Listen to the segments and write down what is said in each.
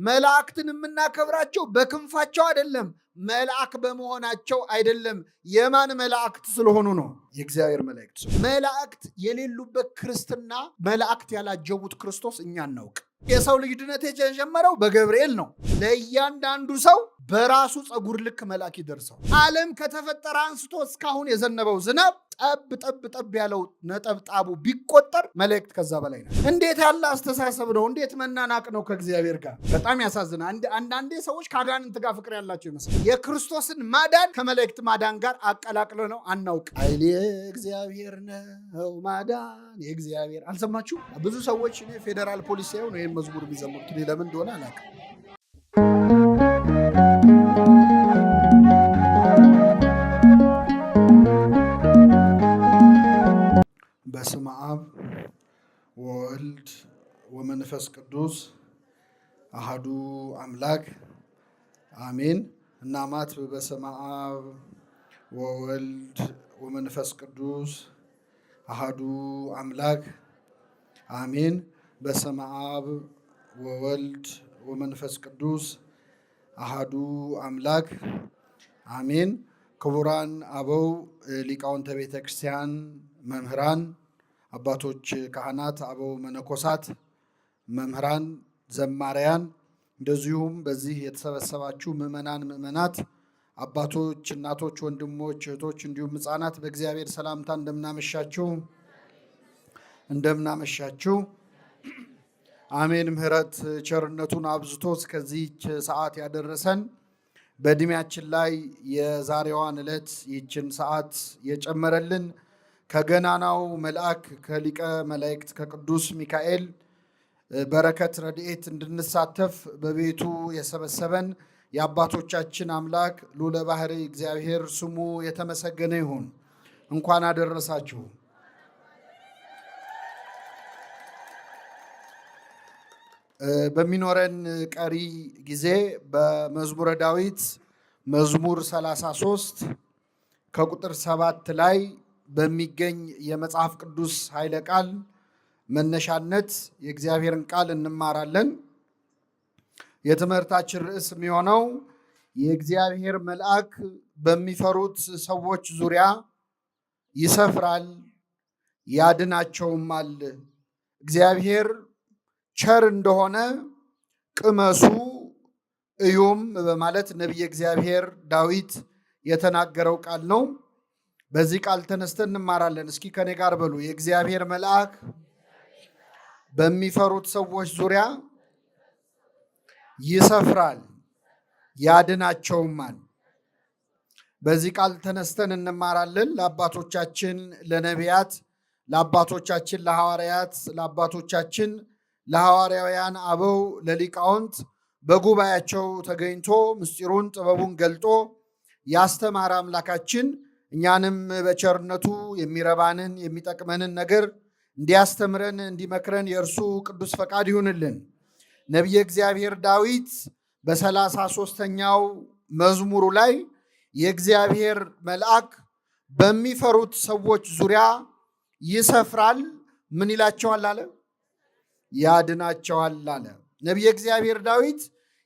መላእክትን የምናከብራቸው በክንፋቸው አይደለም፣ መልአክ በመሆናቸው አይደለም። የማን መላእክት ስለሆኑ ነው? የእግዚአብሔር መላእክት። መላእክት የሌሉበት ክርስትና፣ መላእክት ያላጀቡት ክርስቶስ እኛ እናውቅ። የሰው ልጅ ድነት የጀመረው በገብርኤል ነው። ለእያንዳንዱ ሰው በራሱ ፀጉር ልክ መልአክ ይደርሰው። ዓለም ከተፈጠረ አንስቶ እስካሁን የዘነበው ዝናብ ጠብ ጠብ ጠብ ያለው ነጠብጣቡ ቢቆጠር መላእክት ከዛ በላይ ነው። እንዴት ያለ አስተሳሰብ ነው! እንዴት መናናቅ ነው ከእግዚአብሔር ጋር! በጣም ያሳዝናል። አንዳንዴ ሰዎች ከአጋንንት ጋር ፍቅር ያላቸው ይመስላል። የክርስቶስን ማዳን ከመላእክት ማዳን ጋር አቀላቅለ ነው አናውቅ። ኃይል የእግዚአብሔር ነው ማዳን የእግዚአብሔር አልሰማችሁ? ብዙ ሰዎች እኔ ፌዴራል ፖሊስ ሳይሆን ይህን መዝሙር የሚዘምሩት እኔ ለምን እንደሆነ አላውቅም። በስመ አብ ወወልድ ወመንፈስ ቅዱስ አሃዱ አምላክ አሜን። እናማት በስመ አብ ወወልድ ወመንፈስ ቅዱስ አሃዱ አምላክ አሜን። በስመ አብ ወወልድ ወመንፈስ ቅዱስ አሃዱ አምላክ አሜን። ክቡራን አበው ሊቃውንተ ቤተ ክርስቲያን፣ መምህራን፣ አባቶች ካህናት፣ አበው መነኮሳት፣ መምህራን፣ ዘማሪያን፣ እንደዚሁም በዚህ የተሰበሰባችሁ ምዕመናን፣ ምዕመናት፣ አባቶች፣ እናቶች፣ ወንድሞች፣ እህቶች እንዲሁም ሕፃናት በእግዚአብሔር ሰላምታ እንደምናመሻችሁ እንደምናመሻችሁ። አሜን። ምሕረት ቸርነቱን አብዝቶ እስከዚህች ሰዓት ያደረሰን፣ በዕድሜያችን ላይ የዛሬዋን ዕለት ይህችን ሰዓት የጨመረልን፣ ከገናናው መልአክ ከሊቀ መላእክት ከቅዱስ ሚካኤል በረከት ረድኤት እንድንሳተፍ በቤቱ የሰበሰበን የአባቶቻችን አምላክ ልዑለ ባሕርይ እግዚአብሔር ስሙ የተመሰገነ ይሁን። እንኳን አደረሳችሁ። በሚኖረን ቀሪ ጊዜ በመዝሙረ ዳዊት መዝሙር 33 ከቁጥር 7 ላይ በሚገኝ የመጽሐፍ ቅዱስ ኃይለ ቃል መነሻነት የእግዚአብሔርን ቃል እንማራለን። የትምህርታችን ርዕስ የሚሆነው የእግዚአብሔር መልአክ በሚፈሩት ሰዎች ዙሪያ ይሰፍራል ያድናቸውማል። እግዚአብሔር ቸር እንደሆነ ቅመሱ እዩም በማለት ነቢየ እግዚአብሔር ዳዊት የተናገረው ቃል ነው። በዚህ ቃል ተነስተን እንማራለን። እስኪ ከኔ ጋር በሉ። የእግዚአብሔር መልአክ በሚፈሩት ሰዎች ዙሪያ ይሰፍራል ያድናቸውማል። በዚህ ቃል ተነስተን እንማራለን። ለአባቶቻችን ለነቢያት፣ ለአባቶቻችን ለሐዋርያት፣ ለአባቶቻችን ለሐዋርያውያን አበው ለሊቃውንት በጉባኤያቸው ተገኝቶ ምስጢሩን ጥበቡን ገልጦ ያስተማረ አምላካችን እኛንም በቸርነቱ የሚረባንን የሚጠቅመንን ነገር እንዲያስተምረን እንዲመክረን የእርሱ ቅዱስ ፈቃድ ይሁንልን። ነቢየ እግዚአብሔር ዳዊት በ33ኛው መዝሙሩ ላይ የእግዚአብሔር መልአክ በሚፈሩት ሰዎች ዙሪያ ይሰፍራል፣ ምን ይላቸዋል አለ? ያድናቸዋል አለ። ነቢየ እግዚአብሔር ዳዊት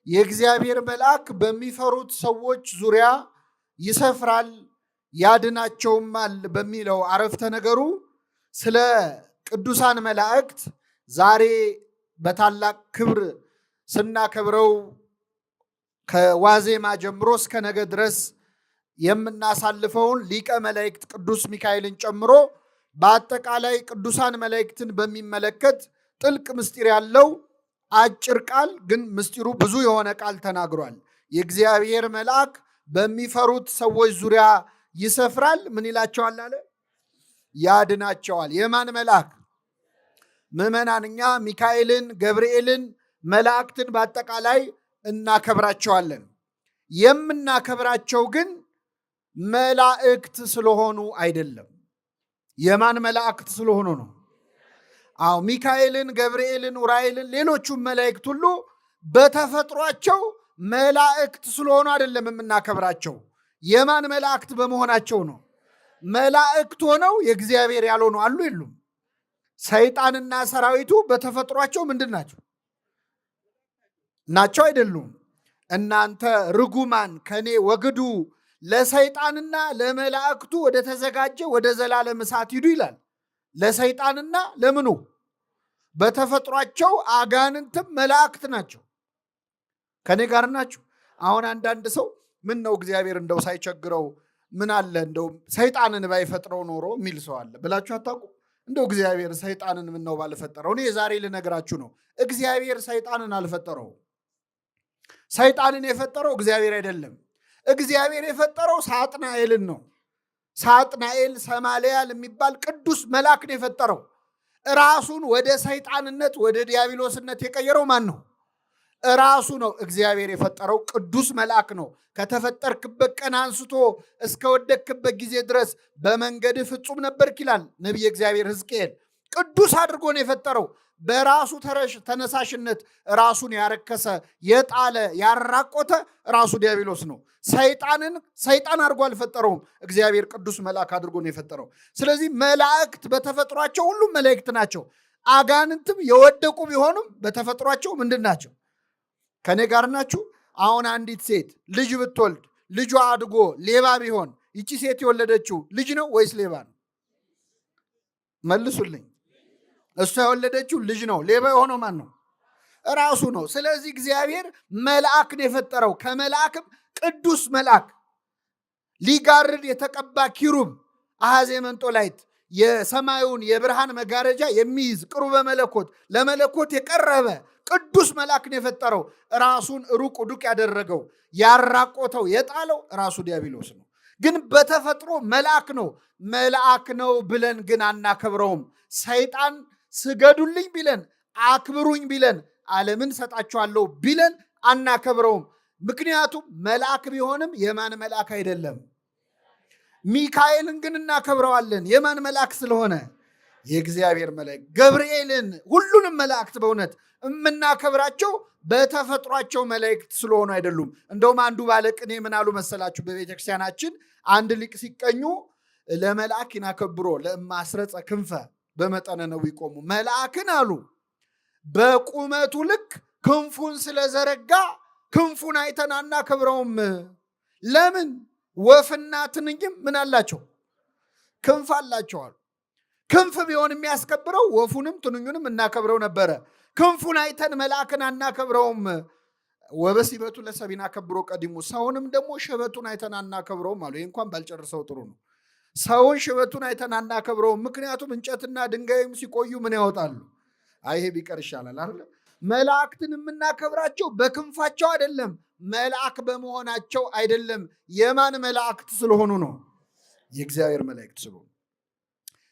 የእግዚአብሔር መልአክ በሚፈሩት ሰዎች ዙሪያ ይሰፍራል ያድናቸውማል በሚለው አረፍተ ነገሩ ስለ ቅዱሳን መላእክት ዛሬ በታላቅ ክብር ስናከብረው ከዋዜማ ጀምሮ እስከ ነገ ድረስ የምናሳልፈውን ሊቀ መላእክት ቅዱስ ሚካኤልን ጨምሮ በአጠቃላይ ቅዱሳን መላእክትን በሚመለከት ጥልቅ ምስጢር ያለው አጭር ቃል ግን ምስጢሩ ብዙ የሆነ ቃል ተናግሯል። የእግዚአብሔር መልአክ በሚፈሩት ሰዎች ዙሪያ ይሰፍራል። ምን ይላቸዋል አለ? ያድናቸዋል። የማን መልአክ? ምዕመናን፣ እኛ ሚካኤልን፣ ገብርኤልን፣ መላእክትን በአጠቃላይ እናከብራቸዋለን። የምናከብራቸው ግን መላእክት ስለሆኑ አይደለም። የማን መላእክት ስለሆኑ ነው? አዎ፣ ሚካኤልን፣ ገብርኤልን፣ ኡራኤልን፣ ሌሎቹም መላእክት ሁሉ በተፈጥሯቸው መላእክት ስለሆኑ አይደለም የምናከብራቸው። የማን መላእክት በመሆናቸው ነው? መላእክት ሆነው የእግዚአብሔር ያልሆኑ አሉ የሉም? ሰይጣንና ሰራዊቱ በተፈጥሯቸው ምንድን ናቸው? ናቸው አይደሉም? እናንተ ርጉማን ከኔ ወግዱ፣ ለሰይጣንና ለመላእክቱ ወደ ተዘጋጀ ወደ ዘላለም እሳት ሂዱ ይላል። ለሰይጣንና ለምኑ? በተፈጥሯቸው አጋንንትም መላእክት ናቸው። ከኔ ጋር ናቸው። አሁን አንዳንድ ሰው ምን ነው እግዚአብሔር እንደው ሳይቸግረው ምን አለ እንደው ሰይጣንን ባይፈጥረው ኖሮ የሚል ሰው አለ ብላችሁ አታውቁ? እንደው እግዚአብሔር ሰይጣንን ምን ነው ባልፈጠረው። እኔ ዛሬ ልነግራችሁ ነው። እግዚአብሔር ሰይጣንን አልፈጠረው። ሰይጣንን የፈጠረው እግዚአብሔር አይደለም። እግዚአብሔር የፈጠረው ሳጥናኤልን ነው። ሳጥናኤል ሰማልያል የሚባል ቅዱስ መልአክ ነው የፈጠረው። ራሱን ወደ ሰይጣንነት ወደ ዲያብሎስነት የቀየረው ማን ነው? ራሱ ነው። እግዚአብሔር የፈጠረው ቅዱስ መልአክ ነው። ከተፈጠርክበት ቀን አንስቶ እስከወደክበት ጊዜ ድረስ በመንገድህ ፍጹም ነበርክ ይላል ነቢየ እግዚአብሔር ሕዝቅኤል። ቅዱስ አድርጎ ነው የፈጠረው። በራሱ ተነሳሽነት ራሱን ያረከሰ የጣለ ያራቆተ ራሱ ዲያብሎስ ነው። ሰይጣንን ሰይጣን አድርጎ አልፈጠረውም። እግዚአብሔር ቅዱስ መልአክ አድርጎ ነው የፈጠረው። ስለዚህ መላእክት በተፈጥሯቸው ሁሉም መላእክት ናቸው። አጋንንትም የወደቁ ቢሆኑም በተፈጥሯቸው ምንድን ናቸው? ከኔ ጋር ናችሁ? አሁን አንዲት ሴት ልጅ ብትወልድ ልጇ አድጎ ሌባ ቢሆን ይቺ ሴት የወለደችው ልጅ ነው ወይስ ሌባ ነው? መልሱልኝ። እሷ የወለደችው ልጅ ነው። ሌባ የሆነው ማን ነው? ራሱ ነው። ስለዚህ እግዚአብሔር መልአክን የፈጠረው ከመልአክም ቅዱስ መልአክ ሊጋርድ የተቀባ ኪሩብ አሐዜ መንጦላዕት የሰማዩን የብርሃን መጋረጃ የሚይዝ ቅሩበ መለኮት ለመለኮት የቀረበ ቅዱስ መልአክን የፈጠረው ራሱን ሩቅ ዱቅ ያደረገው ያራቆተው የጣለው ራሱ ዲያብሎስ ነው። ግን በተፈጥሮ መልአክ ነው። መልአክ ነው ብለን ግን አናከብረውም። ሰይጣን ስገዱልኝ ቢለን አክብሩኝ ቢለን ዓለምን ሰጣችኋለሁ ቢለን አናከብረውም። ምክንያቱም መልአክ ቢሆንም የማን መልአክ አይደለም። ሚካኤልን ግን እናከብረዋለን። የማን መልአክ ስለሆነ? የእግዚአብሔር መልአክ። ገብርኤልን፣ ሁሉንም መላእክት በእውነት የምናከብራቸው በተፈጥሯቸው መላእክት ስለሆኑ አይደሉም። እንደውም አንዱ ባለቅኔ ምን አሉ መሰላችሁ? በቤተክርስቲያናችን አንድ ሊቅ ሲቀኙ ለመልአክ ይናከብሮ ለእማስረጸ ክንፈ በመጠነ ነው ይቆሙ። መልአክን አሉ በቁመቱ ልክ ክንፉን ስለዘረጋ ክንፉን አይተን አናከብረውም። ለምን? ወፍና ትንኝም ምን አላቸው? ክንፍ አላቸው አሉ። ክንፍ ቢሆን የሚያስከብረው ወፉንም ትንኙንም እናከብረው ነበረ። ክንፉን አይተን መልአክን አናከብረውም። ወበሲበቱ ለሰቢና ከብሮ ቀዲሙ፣ ሰውንም ደግሞ ሽበቱን አይተን አናከብረውም አሉ። ይህ እንኳን ባልጨርሰው ጥሩ ነው። ሰውን ሽበቱን አይተን አናከብረውም። ምክንያቱም እንጨትና ድንጋይም ሲቆዩ ምን ያወጣሉ? አይ ይሄ ቢቀር ይሻላል አይደለ? መላእክትን የምናከብራቸው በክንፋቸው አይደለም፣ መልአክ በመሆናቸው አይደለም። የማን መላእክት ስለሆኑ ነው? የእግዚአብሔር መላእክት ስለሆኑ።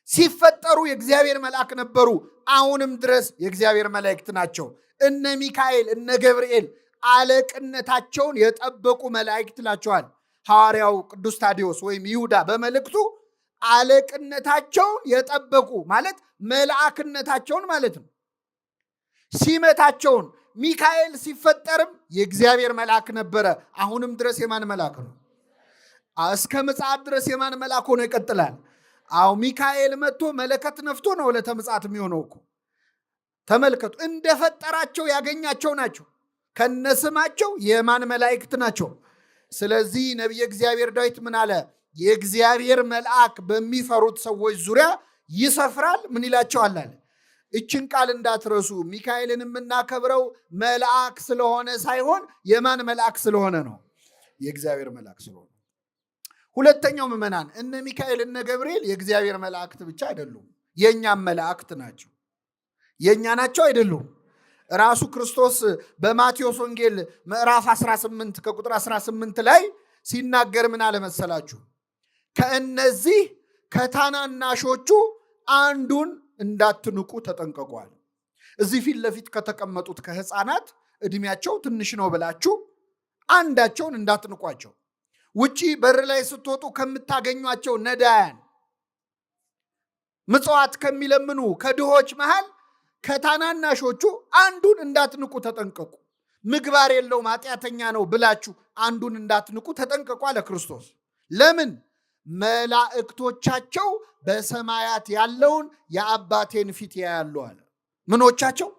ሲፈጠሩ የእግዚአብሔር መልአክ ነበሩ። አሁንም ድረስ የእግዚአብሔር መላእክት ናቸው። እነ ሚካኤል እነ ገብርኤል አለቅነታቸውን የጠበቁ መላእክት ናቸዋል። ሐዋርያው ቅዱስ ታዲዮስ ወይም ይሁዳ በመልእክቱ አለቅነታቸውን የጠበቁ ማለት መልአክነታቸውን ማለት ነው። ሲመታቸውን ሚካኤል ሲፈጠርም የእግዚአብሔር መልአክ ነበረ። አሁንም ድረስ የማን መልአክ ነው? እስከ ምጽአት ድረስ የማን መልአክ ሆኖ ይቀጥላል? አዎ ሚካኤል መጥቶ መለከት ነፍቶ ነው ዕለተ ምጽአት የሚሆነው እኮ። ተመልከቱ፣ እንደፈጠራቸው ያገኛቸው ናቸው። ከነስማቸው የማን መላእክት ናቸው? ስለዚህ ነቢየ እግዚአብሔር ዳዊት ምን አለ? የእግዚአብሔር መልአክ በሚፈሩት ሰዎች ዙሪያ ይሰፍራል። ምን ይላቸዋል አለ። እችን ቃል እንዳትረሱ። ሚካኤልን የምናከብረው መልአክ ስለሆነ ሳይሆን የማን መልአክ ስለሆነ ነው? የእግዚአብሔር መልአክ ስለሆነ። ሁለተኛው ምዕመናን፣ እነ ሚካኤል እነ ገብርኤል የእግዚአብሔር መላእክት ብቻ አይደሉም፣ የእኛም መላእክት ናቸው። የእኛ ናቸው አይደሉም? ራሱ ክርስቶስ በማቴዎስ ወንጌል ምዕራፍ 18 ከቁጥር 18 ላይ ሲናገር ምን አለ መሰላችሁ? ከእነዚህ ከታናናሾቹ አንዱን እንዳትንቁ ተጠንቀቋል። እዚህ ፊት ለፊት ከተቀመጡት ከህፃናት እድሜያቸው ትንሽ ነው ብላችሁ አንዳቸውን እንዳትንቋቸው። ውጪ በር ላይ ስትወጡ ከምታገኟቸው ነዳያን፣ ምጽዋት ከሚለምኑ ከድሆች መሃል ከታናናሾቹ አንዱን እንዳትንቁ ተጠንቀቁ። ምግባር የለውም ኃጢአተኛ ነው ብላችሁ አንዱን እንዳትንቁ ተጠንቀቁ አለ ክርስቶስ። ለምን? መላእክቶቻቸው በሰማያት ያለውን የአባቴን ፊት ያያሉ አለ። ምኖቻቸው?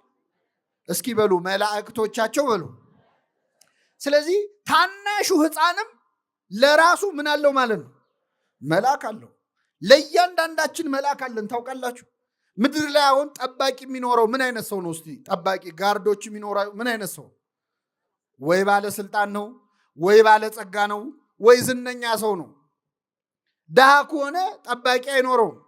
እስኪ በሉ መላእክቶቻቸው በሉ። ስለዚህ ታናሹ ሕፃንም ለራሱ ምን አለው ማለት ነው? መልአክ አለው። ለእያንዳንዳችን መልአክ አለን። ታውቃላችሁ፣ ምድር ላይ አሁን ጠባቂ የሚኖረው ምን አይነት ሰው ነው? እስቲ ጠባቂ ጋርዶች የሚኖረው ምን አይነት ሰው? ወይ ባለስልጣን ነው፣ ወይ ባለጸጋ ነው፣ ወይ ዝነኛ ሰው ነው። ድሃ ከሆነ ጠባቂ አይኖረውም።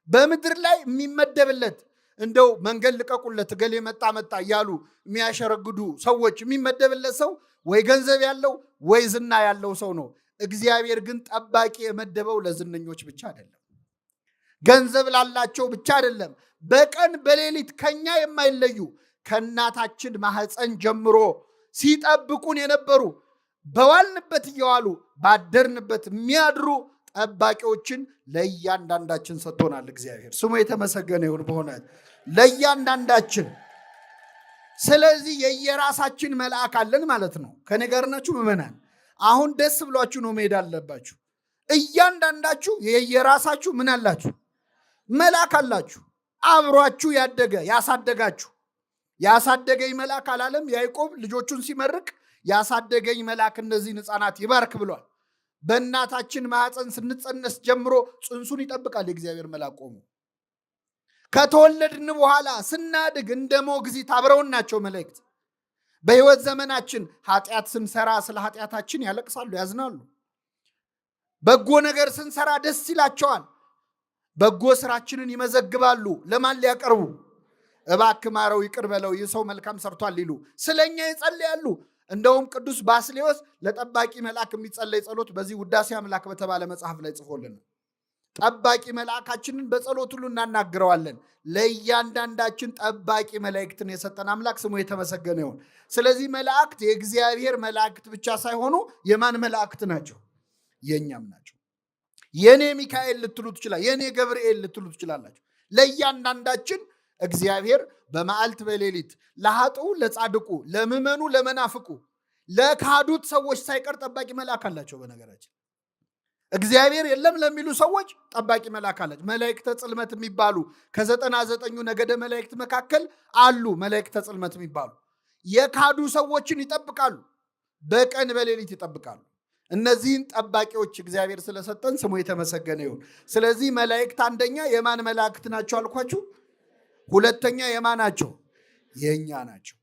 በምድር ላይ የሚመደብለት እንደው መንገድ ልቀቁለት እገሌ መጣ መጣ እያሉ የሚያሸረግዱ ሰዎች የሚመደብለት ሰው ወይ ገንዘብ ያለው ወይ ዝና ያለው ሰው ነው። እግዚአብሔር ግን ጠባቂ የመደበው ለዝነኞች ብቻ አይደለም፣ ገንዘብ ላላቸው ብቻ አይደለም። በቀን በሌሊት ከኛ የማይለዩ ከእናታችን ማህፀን ጀምሮ ሲጠብቁን የነበሩ በዋልንበት እየዋሉ ባደርንበት የሚያድሩ ጠባቂዎችን ለእያንዳንዳችን ሰጥቶናል። እግዚአብሔር ስሙ የተመሰገነ ይሁን። በሆነ ለእያንዳንዳችን ስለዚህ የየራሳችን መልአክ አለን ማለት ነው። ከኔ ጋር ናችሁ ምዕመናን? አሁን ደስ ብሏችሁ ነው መሄድ አለባችሁ። እያንዳንዳችሁ የየራሳችሁ ምን አላችሁ? መልአክ አላችሁ። አብሯችሁ ያደገ ያሳደጋችሁ። ያሳደገኝ መልአክ አላለም ያዕቆብ ልጆቹን ሲመርቅ? ያሳደገኝ መልአክ እነዚህን ሕፃናት ይባርክ ብሏል። በእናታችን ማዕፀን ስንጸነስ ጀምሮ ጽንሱን ይጠብቃል የእግዚአብሔር መልአክ ቆሞ። ከተወለድን በኋላ ስናድግ እንደ ሞግዚት አብረውን ናቸው መላእክት። በሕይወት ዘመናችን ኃጢአት ስንሰራ ስለ ኃጢአታችን ያለቅሳሉ፣ ያዝናሉ። በጎ ነገር ስንሰራ ደስ ይላቸዋል። በጎ ስራችንን ይመዘግባሉ። ለማን ሊያቀርቡ? እባክህ ማረው፣ ይቅር በለው፣ ይህ ሰው መልካም ሰርቷል ሊሉ ስለኛ ይጸልያሉ። እንደውም ቅዱስ ባስሌዎስ ለጠባቂ መልአክ የሚጸለይ ጸሎት በዚህ ውዳሴ አምላክ በተባለ መጽሐፍ ላይ ጽፎልን ጠባቂ መልአካችንን በጸሎት ሁሉ እናናግረዋለን። ለእያንዳንዳችን ጠባቂ መላእክትን የሰጠን አምላክ ስሙ የተመሰገነ ይሁን። ስለዚህ መላእክት የእግዚአብሔር መላእክት ብቻ ሳይሆኑ የማን መላእክት ናቸው? የእኛም ናቸው። የኔ ሚካኤል ልትሉ ትችላል፣ የኔ ገብርኤል ልትሉ ትችላላችሁ። ለእያንዳንዳችን እግዚአብሔር በመዓልት በሌሊት ለኃጥኡ ለጻድቁ፣ ለምዕመኑ ለመናፍቁ፣ ለካዱት ሰዎች ሳይቀር ጠባቂ መልአክ አላቸው። በነገራችን እግዚአብሔር የለም ለሚሉ ሰዎች ጠባቂ መልአክ አላቸው። መላእክተ ጽልመት የሚባሉ ከ99ኙ ነገደ መላእክት መካከል አሉ። መላእክተ ጽልመት የሚባሉ የካዱ ሰዎችን ይጠብቃሉ። በቀን በሌሊት ይጠብቃሉ። እነዚህን ጠባቂዎች እግዚአብሔር ስለሰጠን ስሙ የተመሰገነ ይሁን። ስለዚህ መላእክት አንደኛ የማን መላእክት ናቸው አልኳችሁ? ሁለተኛ የማን ናቸው? የእኛ ናቸው።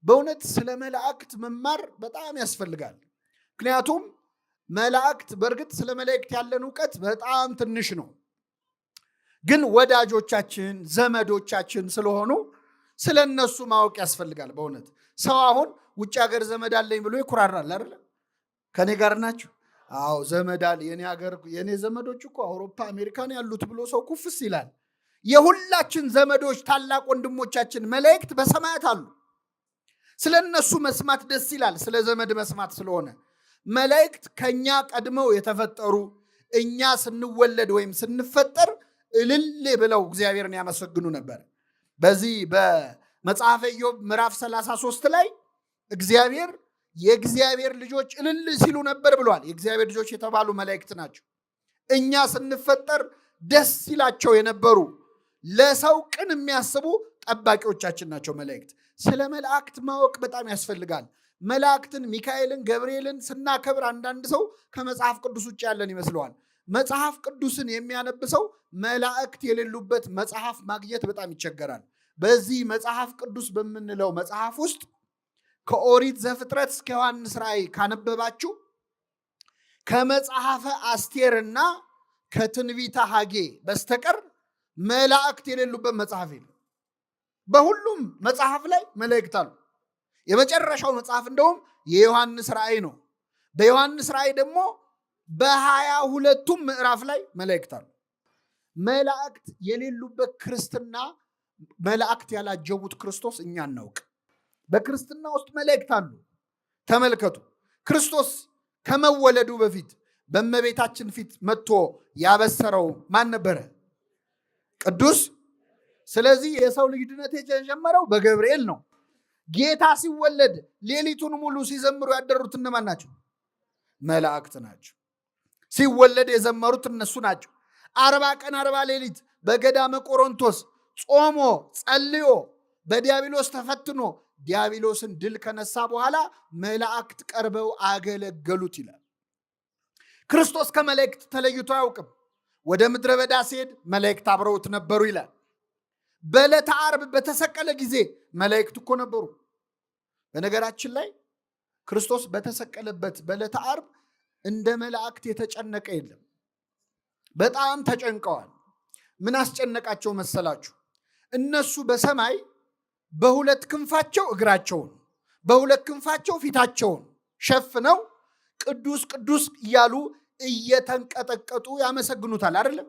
በእውነት ስለ መላእክት መማር በጣም ያስፈልጋል። ምክንያቱም መላእክት በእርግጥ ስለ መላእክት ያለን እውቀት በጣም ትንሽ ነው። ግን ወዳጆቻችን ዘመዶቻችን ስለሆኑ ስለ እነሱ ማወቅ ያስፈልጋል። በእውነት ሰው አሁን ውጭ ሀገር ዘመድ አለኝ ብሎ ይኩራራል አይደለ? ከኔ ጋር ናቸው? አዎ ዘመድ አለ፣ የኔ ሀገር የኔ ዘመዶች እኮ አውሮፓ አሜሪካን ያሉት ብሎ ሰው ኩፍስ ይላል። የሁላችን ዘመዶች ታላቅ ወንድሞቻችን መላእክት በሰማያት አሉ። ስለ እነሱ መስማት ደስ ይላል፣ ስለ ዘመድ መስማት ስለሆነ። መላእክት ከኛ ቀድመው የተፈጠሩ እኛ ስንወለድ ወይም ስንፈጠር እልል ብለው እግዚአብሔርን ያመሰግኑ ነበር። በዚህ በመጽሐፈ ኢዮብ ምዕራፍ 33 ላይ እግዚአብሔር የእግዚአብሔር ልጆች እልል ሲሉ ነበር ብሏል። የእግዚአብሔር ልጆች የተባሉ መላእክት ናቸው። እኛ ስንፈጠር ደስ ይላቸው የነበሩ ለሰው ቅን የሚያስቡ ጠባቂዎቻችን ናቸው መላእክት። ስለ መላእክት ማወቅ በጣም ያስፈልጋል። መላእክትን ሚካኤልን፣ ገብርኤልን ስናከብር አንዳንድ ሰው ከመጽሐፍ ቅዱስ ውጭ ያለን ይመስለዋል። መጽሐፍ ቅዱስን የሚያነብ ሰው መላእክት የሌሉበት መጽሐፍ ማግኘት በጣም ይቸገራል። በዚህ መጽሐፍ ቅዱስ በምንለው መጽሐፍ ውስጥ ከኦሪት ዘፍጥረት እስከ ዮሐንስ ራእይ ካነበባችሁ ከመጽሐፈ አስቴርና ከትንቢተ ሐጌ በስተቀር መላእክት የሌሉበት መጽሐፍ የለም። በሁሉም መጽሐፍ ላይ መላእክት አሉ። የመጨረሻው መጽሐፍ እንደውም የዮሐንስ ራእይ ነው። በዮሐንስ ራእይ ደግሞ በ22ቱም ምዕራፍ ላይ መላእክት አሉ። መላእክት የሌሉበት ክርስትና፣ መላእክት ያላጀቡት ክርስቶስ እኛ እናውቅ። በክርስትና ውስጥ መላእክት አሉ። ተመልከቱ፣ ክርስቶስ ከመወለዱ በፊት በእመቤታችን ፊት መጥቶ ያበሰረው ማን ነበረ? ቅዱስ። ስለዚህ የሰው ልጅ ድነት የጀመረው በገብርኤል ነው። ጌታ ሲወለድ ሌሊቱን ሙሉ ሲዘምሩ ያደሩት እነማን ናቸው? መላእክት ናቸው። ሲወለድ የዘመሩት እነሱ ናቸው። 40 ቀን 40 ሌሊት በገዳመ ቆሮንቶስ ጾሞ ጸልዮ በዲያብሎስ ተፈትኖ ዲያብሎስን ድል ከነሳ በኋላ መላእክት ቀርበው አገለገሉት ይላል። ክርስቶስ ከመላእክት ተለይቶ አያውቅም። ወደ ምድረ በዳ ሲሄድ መላእክት አብረውት ነበሩ ይላል። በዕለተ ዓርብ በተሰቀለ ጊዜ መላእክት እኮ ነበሩ። በነገራችን ላይ ክርስቶስ በተሰቀለበት በዕለተ ዓርብ እንደ መላእክት የተጨነቀ የለም። በጣም ተጨንቀዋል። ምን አስጨነቃቸው መሰላችሁ? እነሱ በሰማይ በሁለት ክንፋቸው እግራቸውን በሁለት ክንፋቸው ፊታቸውን ሸፍነው ቅዱስ ቅዱስ እያሉ እየተንቀጠቀጡ ያመሰግኑታል። አይደለም?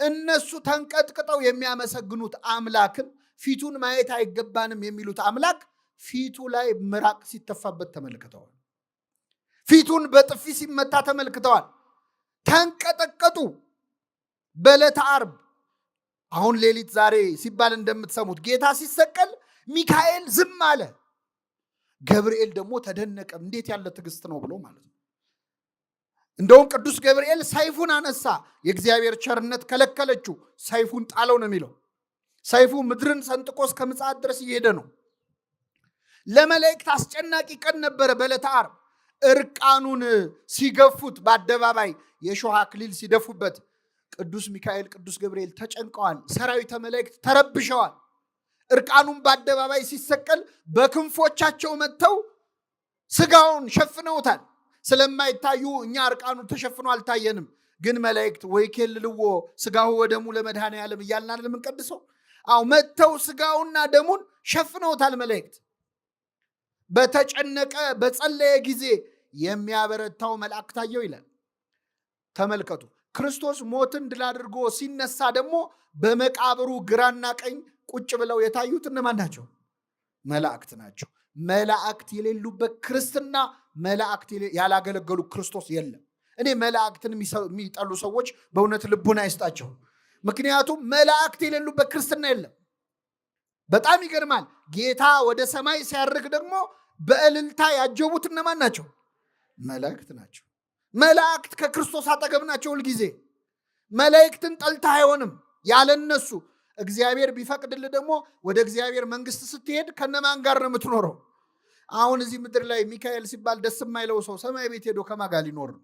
እነሱ ተንቀጥቅጠው የሚያመሰግኑት አምላክን ፊቱን ማየት አይገባንም የሚሉት አምላክ ፊቱ ላይ ምራቅ ሲተፋበት ተመልክተዋል። ፊቱን በጥፊ ሲመታ ተመልክተዋል። ተንቀጠቀጡ። በዕለተ ዓርብ አሁን ሌሊት ዛሬ ሲባል እንደምትሰሙት ጌታ ሲሰቀል ሚካኤል ዝም አለ። ገብርኤል ደግሞ ተደነቀ። እንዴት ያለ ትዕግስት ነው ብሎ ማለት ነው። እንደውም ቅዱስ ገብርኤል ሰይፉን አነሳ። የእግዚአብሔር ቸርነት ከለከለችው፣ ሰይፉን ጣለው ነው የሚለው። ሰይፉ ምድርን ሰንጥቆ እስከ ምጽአት ድረስ እየሄደ ነው። ለመላእክት አስጨናቂ ቀን ነበረ በዕለተ ዓርብ። እርቃኑን ሲገፉት በአደባባይ የሾህ አክሊል ሲደፉበት ቅዱስ ሚካኤል፣ ቅዱስ ገብርኤል ተጨንቀዋል። ሰራዊተ መላእክት ተረብሸዋል። እርቃኑን በአደባባይ ሲሰቀል በክንፎቻቸው መጥተው ስጋውን ሸፍነውታል። ስለማይታዩ እኛ እርቃኑ ተሸፍኖ አልታየንም። ግን መላእክት ወይ ኬልልዎ ስጋሁ ወደሙ ለመድኃኔ ዓለም እያልን አይደል የምንቀድሰው? አዎ መጥተው ስጋውና ደሙን ሸፍነውታል መላእክት። በተጨነቀ በጸለየ ጊዜ የሚያበረታው መልአክ ታየው ይላል። ተመልከቱ፣ ክርስቶስ ሞትን ድል አድርጎ ሲነሳ ደግሞ በመቃብሩ ግራና ቀኝ ቁጭ ብለው የታዩት እነማን ናቸው? መላእክት ናቸው። መላእክት የሌሉበት ክርስትና፣ መላእክት ያላገለገሉ ክርስቶስ የለም። እኔ መላእክትን የሚጠሉ ሰዎች በእውነት ልቡን አይስጣቸው። ምክንያቱም መላእክት የሌሉበት ክርስትና የለም። በጣም ይገርማል። ጌታ ወደ ሰማይ ሲያርግ ደግሞ በእልልታ ያጀቡት እነማን ናቸው? መላእክት ናቸው። መላእክት ከክርስቶስ አጠገብ ናቸው ሁልጊዜ። መላእክትን ጠልተህ አይሆንም ያለነሱ እግዚአብሔር ቢፈቅድልህ ደግሞ ወደ እግዚአብሔር መንግስት ስትሄድ ከነማን ጋር ነው የምትኖረው? አሁን እዚህ ምድር ላይ ሚካኤል ሲባል ደስ የማይለው ሰው ሰማይ ቤት ሄዶ ከማን ጋር ሊኖር ነው?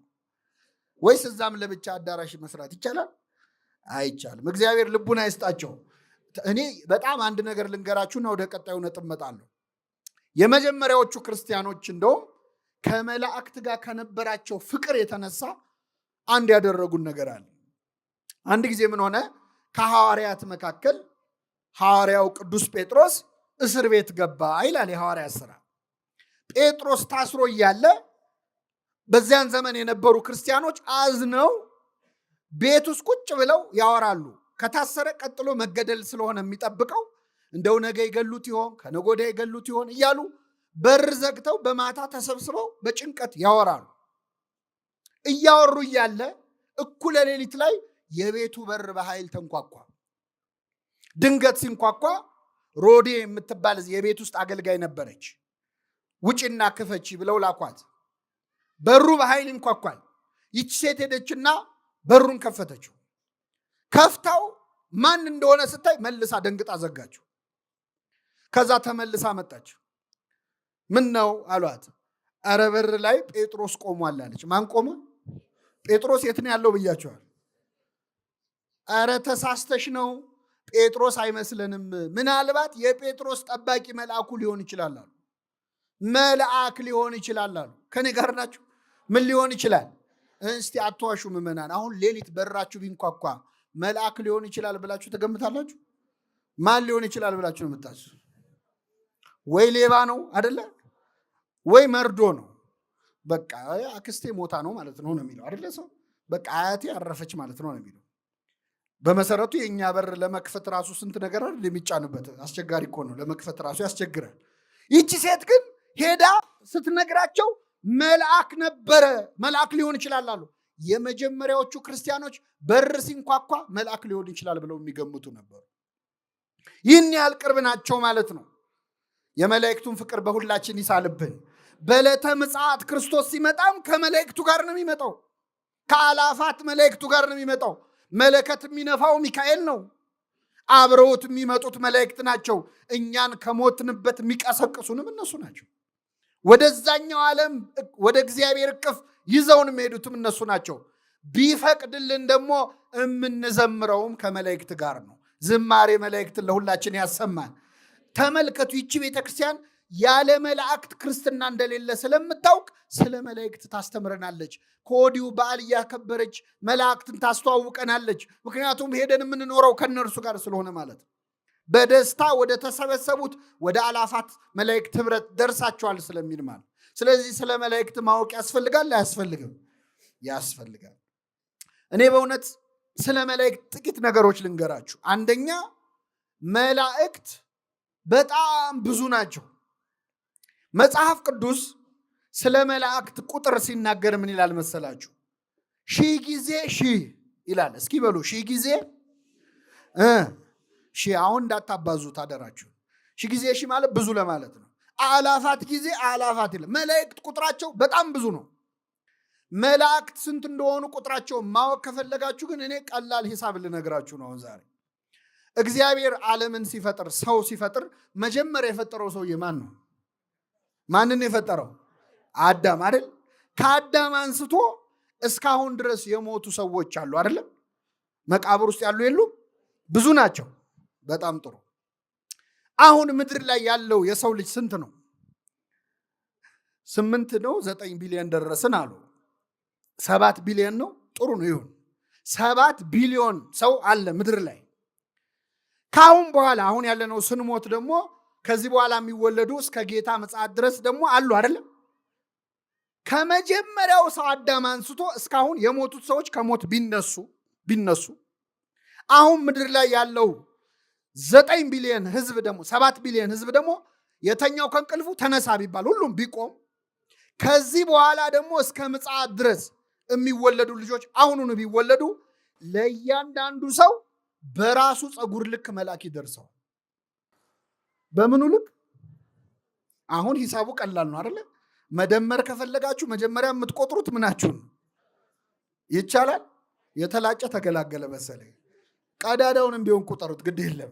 ወይስ እዛም ለብቻ አዳራሽ መስራት ይቻላል? አይቻልም። እግዚአብሔር ልቡን አይስጣቸው። እኔ በጣም አንድ ነገር ልንገራችሁና ወደ ቀጣዩ ነጥብ እመጣለሁ። የመጀመሪያዎቹ ክርስቲያኖች እንደውም ከመላእክት ጋር ከነበራቸው ፍቅር የተነሳ አንድ ያደረጉን ነገር አለ። አንድ ጊዜ ምን ሆነ? ከሐዋርያት መካከል ሐዋርያው ቅዱስ ጴጥሮስ እስር ቤት ገባ ይላል የሐዋርያት ሥራ። ጴጥሮስ ታስሮ እያለ በዚያን ዘመን የነበሩ ክርስቲያኖች አዝነው ቤት ውስጥ ቁጭ ብለው ያወራሉ። ከታሰረ ቀጥሎ መገደል ስለሆነ የሚጠብቀው እንደው ነገ ይገሉት ይሆን ከነገ ወዲያ ይገሉት ይሆን እያሉ በር ዘግተው በማታ ተሰብስበው በጭንቀት ያወራሉ። እያወሩ እያለ እኩለ ሌሊት ላይ የቤቱ በር በኃይል ተንኳኳ። ድንገት ሲንኳኳ ሮዴ የምትባል የቤት ውስጥ አገልጋይ ነበረች። ውጭና ክፈቺ ብለው ላኳት። በሩ በኃይል ይንኳኳል። ይቺ ሴት ሄደችና በሩን ከፈተችው። ከፍታው ማን እንደሆነ ስታይ መልሳ ደንግጣ ዘጋችው። ከዛ ተመልሳ መጣች። ምን ነው አሏት። ኧረ በር ላይ ጴጥሮስ ቆሟል አለች። ማን ቆመ? ጴጥሮስ የት ነው ያለው ብያቸዋል። ኧረ ተሳስተሽ ነው፣ ጴጥሮስ አይመስለንም። ምናልባት የጴጥሮስ ጠባቂ መልአኩ ሊሆን ይችላል አሉ። መልአክ ሊሆን ይችላል አሉ። ከኔ ጋር ናችሁ? ምን ሊሆን ይችላል? እስቲ አትዋሹ ምዕመናን። አሁን ሌሊት በራችሁ ቢንኳኳ መልአክ ሊሆን ይችላል ብላችሁ ትገምታላችሁ? ማን ሊሆን ይችላል ብላችሁ ነው የምታስቡ? ወይ ሌባ ነው አደለ? ወይ መርዶ ነው። በቃ አክስቴ ሞታ ነው ማለት ነው ነው የሚለው አደለ? ሰው በቃ አያቴ አረፈች ማለት ነው ነው የሚለው። በመሰረቱ የእኛ በር ለመክፈት ራሱ ስንት ነገር አይደል የሚጫንበት፣ አስቸጋሪ እኮ ነው ለመክፈት ራሱ ያስቸግራል። ይቺ ሴት ግን ሄዳ ስትነግራቸው መልአክ ነበረ፣ መልአክ ሊሆን ይችላል አሉ። የመጀመሪያዎቹ ክርስቲያኖች በር ሲንኳኳ መልአክ ሊሆን ይችላል ብለው የሚገምቱ ነበሩ። ይህን ያህል ቅርብ ናቸው ማለት ነው። የመላእክቱን ፍቅር በሁላችን ይሳልብን። በዕለተ ምጽአት ክርስቶስ ሲመጣም ከመላእክቱ ጋር ነው የሚመጣው። ከአላፋት መላእክቱ ጋር ነው የሚመጣው። መለከት የሚነፋው ሚካኤል ነው። አብረውት የሚመጡት መላእክት ናቸው። እኛን ከሞትንበት የሚቀሰቅሱንም እነሱ ናቸው። ወደዛኛው ዓለም ወደ እግዚአብሔር እቅፍ ይዘውን የሚሄዱትም እነሱ ናቸው። ቢፈቅድልን ደግሞ የምንዘምረውም ከመላእክት ጋር ነው። ዝማሬ መላእክትን ለሁላችን ያሰማል። ተመልከቱ፣ ይቺ ቤተክርስቲያን ያለ መላእክት ክርስትና እንደሌለ ስለምታውቅ ስለ መላእክት ታስተምረናለች። ከወዲሁ በዓል እያከበረች መላእክትን ታስተዋውቀናለች። ምክንያቱም ሄደን የምንኖረው ከእነርሱ ጋር ስለሆነ ማለት ነው። በደስታ ወደ ተሰበሰቡት ወደ አላፋት መላእክት ኅብረት ደርሳቸዋል ስለሚል ማለት። ስለዚህ ስለ መላእክት ማወቅ ያስፈልጋል አያስፈልግም? ያስፈልጋል። እኔ በእውነት ስለ መላእክት ጥቂት ነገሮች ልንገራችሁ። አንደኛ መላእክት በጣም ብዙ ናቸው። መጽሐፍ ቅዱስ ስለ መላእክት ቁጥር ሲናገር ምን ይላል መሰላችሁ? ሺህ ጊዜ ሺህ ይላል። እስኪ በሉ ሺህ ጊዜ ሺህ። አሁን እንዳታባዙት አደራችሁ። ሺህ ጊዜ ሺህ ማለት ብዙ ለማለት ነው። አላፋት ጊዜ አላፋት ይላል። መላእክት ቁጥራቸው በጣም ብዙ ነው። መላእክት ስንት እንደሆኑ ቁጥራቸው ማወቅ ከፈለጋችሁ ግን እኔ ቀላል ሂሳብ ልነግራችሁ ነው አሁን ዛሬ። እግዚአብሔር ዓለምን ሲፈጥር ሰው ሲፈጥር መጀመሪያ የፈጠረው ሰውዬ ማን ነው? ማንን የፈጠረው? አዳም አይደል? ከአዳም አንስቶ እስካሁን ድረስ የሞቱ ሰዎች አሉ አይደለም? መቃብር ውስጥ ያሉ የሉም? ብዙ ናቸው። በጣም ጥሩ። አሁን ምድር ላይ ያለው የሰው ልጅ ስንት ነው? 8 ነው 9 ቢሊዮን ደረስን አሉ። 7 ቢሊዮን ነው። ጥሩ ነው፣ ይሁን። 7 ቢሊዮን ሰው አለ ምድር ላይ። ከአሁን በኋላ አሁን ያለነው ስንሞት ደግሞ ከዚህ በኋላ የሚወለዱ እስከ ጌታ ምጽአት ድረስ ደግሞ አሉ አይደለም? ከመጀመሪያው ሰው አዳም አንስቶ እስካሁን የሞቱት ሰዎች ከሞት ቢነሱ አሁን ምድር ላይ ያለው 9 ቢሊዮን ህዝብ ደግሞ 7 ቢሊዮን ህዝብ ደግሞ የተኛው ከእንቅልፉ ተነሳ ቢባል ሁሉም ቢቆም ከዚህ በኋላ ደግሞ እስከ ምጽአት ድረስ የሚወለዱ ልጆች አሁኑኑ ቢወለዱ ለእያንዳንዱ ሰው በራሱ ፀጉር ልክ መልአክ ይደርሰዋል። በምኑ ልክ? አሁን ሂሳቡ ቀላል ነው አይደለ? መደመር ከፈለጋችሁ መጀመሪያ የምትቆጥሩት ምናችሁን ነው? ይቻላል። የተላጨ ተገላገለ መሰለኝ። ቀዳዳውንም ቢሆን ቁጠሩት፣ ግድ የለም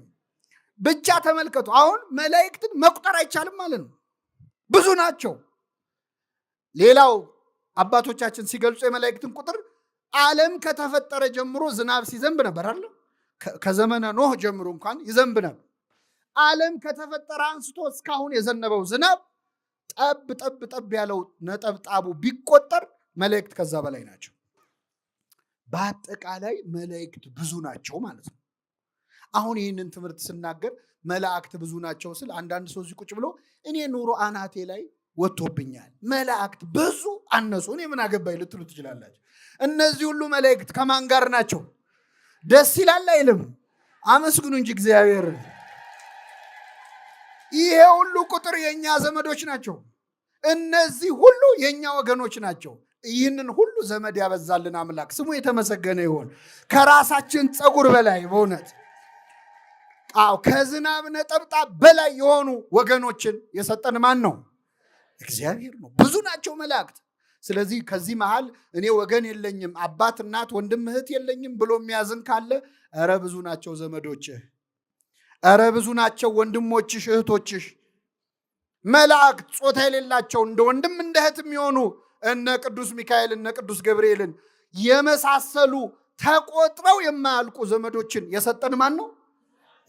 ብቻ ተመልከቱ። አሁን መላእክትን መቁጠር አይቻልም ማለት ነው፣ ብዙ ናቸው። ሌላው አባቶቻችን ሲገልጹ የመላእክትን ቁጥር ዓለም ከተፈጠረ ጀምሮ ዝናብ ሲዘንብ ነበር አይደል? ከዘመነ ኖህ ጀምሮ እንኳን ይዘንብ ነበር። ዓለም ከተፈጠረ አንስቶ እስካሁን የዘነበው ዝናብ ጠብ ጠብ ጠብ ያለው ነጠብጣቡ ቢቆጠር መላእክት ከዛ በላይ ናቸው። በአጠቃላይ መላእክት ብዙ ናቸው ማለት ነው። አሁን ይህንን ትምህርት ስናገር መላእክት ብዙ ናቸው ስል አንዳንድ ሰው እዚህ ቁጭ ብሎ እኔ ኑሮ አናቴ ላይ ወጥቶብኛል፣ መላእክት ብዙ አነሱ፣ እኔ ምን አገባኝ ልትሉ ትችላላችሁ። እነዚህ ሁሉ መላእክት ከማን ጋር ናቸው? ደስ ይላል አይልም? አመስግኑ እንጂ እግዚአብሔር። ይሄ ሁሉ ቁጥር የእኛ ዘመዶች ናቸው። እነዚህ ሁሉ የእኛ ወገኖች ናቸው። ይህንን ሁሉ ዘመድ ያበዛልን አምላክ ስሙ የተመሰገነ ይሁን። ከራሳችን ፀጉር በላይ በእውነት አዎ፣ ከዝናብ ነጠብጣብ በላይ የሆኑ ወገኖችን የሰጠን ማን ነው? እግዚአብሔር ነው። ብዙ ናቸው መላእክት። ስለዚህ ከዚህ መሃል እኔ ወገን የለኝም፣ አባት እናት፣ ወንድም እህት የለኝም ብሎ የሚያዝን ካለ ኧረ ብዙ ናቸው ዘመዶችህ፣ ኧረ ብዙ ናቸው ወንድሞችሽ እህቶችሽ። መላእክት ጾታ የሌላቸው እንደ ወንድም እንደ እህት የሚሆኑ እነ ቅዱስ ሚካኤል እነ ቅዱስ ገብርኤልን የመሳሰሉ ተቆጥረው የማያልቁ ዘመዶችን የሰጠን ማን ነው?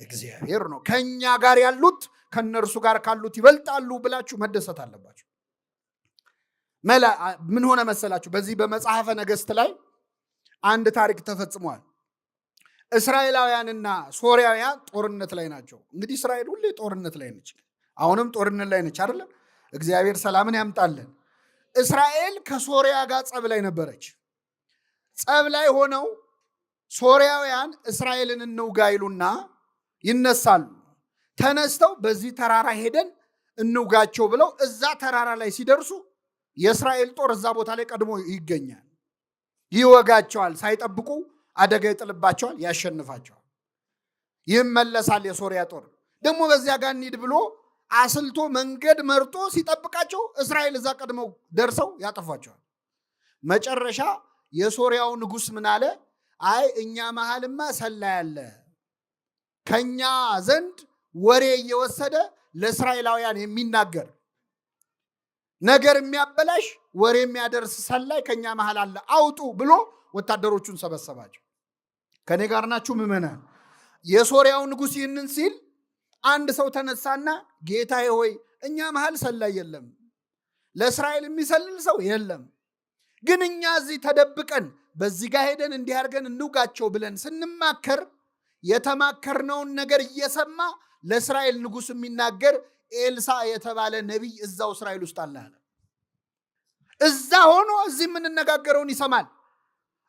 እግዚአብሔር ነው። ከኛ ጋር ያሉት ከነርሱ ጋር ካሉት ይበልጣሉ ብላችሁ መደሰት አለባችሁ። ምን ሆነ መሰላችሁ? በዚህ በመጽሐፈ ነገሥት ላይ አንድ ታሪክ ተፈጽሟል። እስራኤላውያንና ሶርያውያን ጦርነት ላይ ናቸው። እንግዲህ እስራኤል ሁሌ ጦርነት ላይ ነች። አሁንም ጦርነት ላይ ነች አይደለም? እግዚአብሔር ሰላምን ያምጣልን። እስራኤል ከሶርያ ጋር ጸብ ላይ ነበረች። ጸብ ላይ ሆነው ሶርያውያን እስራኤልን እንውጋ ይሉና ይነሳሉ። ተነስተው በዚህ ተራራ ሄደን እንውጋቸው ብለው እዛ ተራራ ላይ ሲደርሱ የእስራኤል ጦር እዛ ቦታ ላይ ቀድሞ ይገኛል። ይወጋቸዋል። ሳይጠብቁ አደጋ ይጥልባቸዋል፣ ያሸንፋቸዋል። ይመለሳል። የሶርያ ጦር ደግሞ በዚያ ጋር እንሂድ ብሎ አስልቶ መንገድ መርጦ ሲጠብቃቸው እስራኤል እዛ ቀድመው ደርሰው ያጠፏቸዋል። መጨረሻ የሶርያው ንጉሥ ምን አለ? አይ እኛ መሃልማ ሰላይ አለ፣ ከኛ ዘንድ ወሬ እየወሰደ ለእስራኤላውያን የሚናገር ነገር የሚያበላሽ ወሬ የሚያደርስ ሰላይ ከኛ መሃል አለ፣ አውጡ ብሎ ወታደሮቹን ሰበሰባቸው። ከኔ ጋር ናችሁ ምዕመናን? የሶርያው ንጉሥ ይህንን ሲል አንድ ሰው ተነሳና ጌታዬ ሆይ እኛ መሃል ሰላይ የለም፣ ለእስራኤል የሚሰልል ሰው የለም። ግን እኛ እዚህ ተደብቀን በዚህ ጋር ሄደን እንዲህ አድርገን እንውጋቸው ብለን ስንማከር የተማከርነውን ነገር እየሰማ ለእስራኤል ንጉሥ የሚናገር ኤልሳ የተባለ ነቢይ እዛው እስራኤል ውስጥ አለ አለ። እዛ ሆኖ እዚህ የምንነጋገረውን ይሰማል።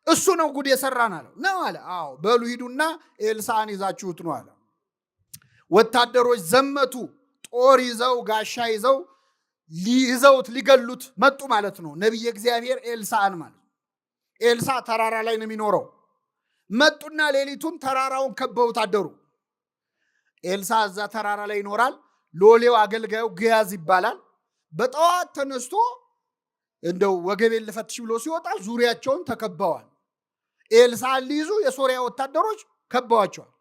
እሱ ነው ጉድ የሰራን አለው። ነው አለ። አዎ በሉ ሂዱና ኤልሳን ይዛችሁት ነው አለ። ወታደሮች ዘመቱ። ጦር ይዘው ጋሻ ይዘው ሊይዘውት ሊገሉት መጡ ማለት ነው። ነቢየ እግዚአብሔር ኤልሳን ማለት ኤልሳ ተራራ ላይ ነው የሚኖረው። መጡና ሌሊቱን ተራራውን ከበውት አደሩ። ኤልሳ እዛ ተራራ ላይ ይኖራል። ሎሌው አገልጋዩ ግያዝ ይባላል። በጠዋት ተነስቶ እንደው ወገቤን ልፈትሽ ብሎ ሲወጣ ዙሪያቸውን ተከበዋል። ኤልሳን ሊይዙ የሶሪያ ወታደሮች ከበዋቸዋል።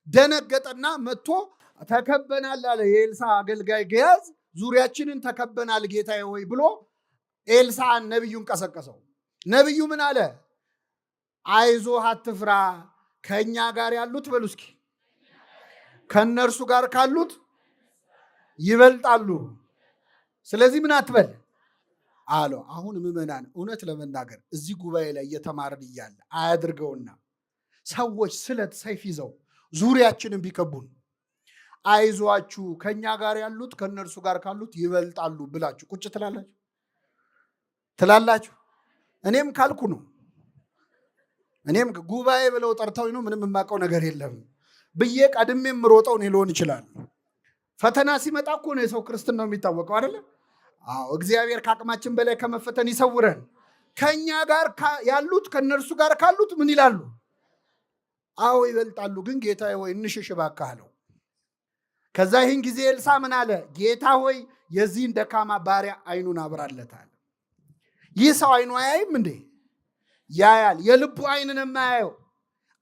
ደነገጠና መጥቶ ተከበናል አለ የኤልሳ አገልጋይ ግያዝ። ዙሪያችንን ተከበናል ጌታዬ ሆይ ብሎ ኤልሳን ነቢዩን ቀሰቀሰው። ነቢዩ ምን አለ? አይዞህ አትፍራ፣ ከእኛ ጋር ያሉት በሉ እስኪ ከእነርሱ ጋር ካሉት ይበልጣሉ። ስለዚህ ምን አትበል አለው። አሁን ምዕመናን እውነት ለመናገር እዚህ ጉባኤ ላይ እየተማርን እያለ አያድርገውና ሰዎች ስለት ሰይፍ ይዘው ዙሪያችንን ቢከቡን አይዟችሁ ከእኛ ጋር ያሉት ከእነርሱ ጋር ካሉት ይበልጣሉ ብላችሁ ቁጭ ትላላችሁ ትላላችሁ? እኔም ካልኩ ነው። እኔም ጉባኤ ብለው ጠርተው ነው ምንም የማውቀው ነገር የለም ብዬ ቀድሜ የምሮጠው እኔ ልሆን ይችላል። ፈተና ሲመጣ እኮ ነው የሰው ክርስትናው የሚታወቀው አይደለ? አዎ፣ እግዚአብሔር ከአቅማችን በላይ ከመፈተን ይሰውረን። ከእኛ ጋር ያሉት ከእነርሱ ጋር ካሉት ምን ይላሉ? አዎ ይበልጣሉ። ግን ጌታ ሆይ እንሽሽ እባክህ አለው። ከዛ ይህን ጊዜ ኤልሳ ምን አለ? ጌታ ሆይ የዚህን ደካማ ባሪያ አይኑን አብራለታል። ይህ ሰው አይኑ አያይም እንዴ? ያያል። የልቡ አይን ነው የማያየው።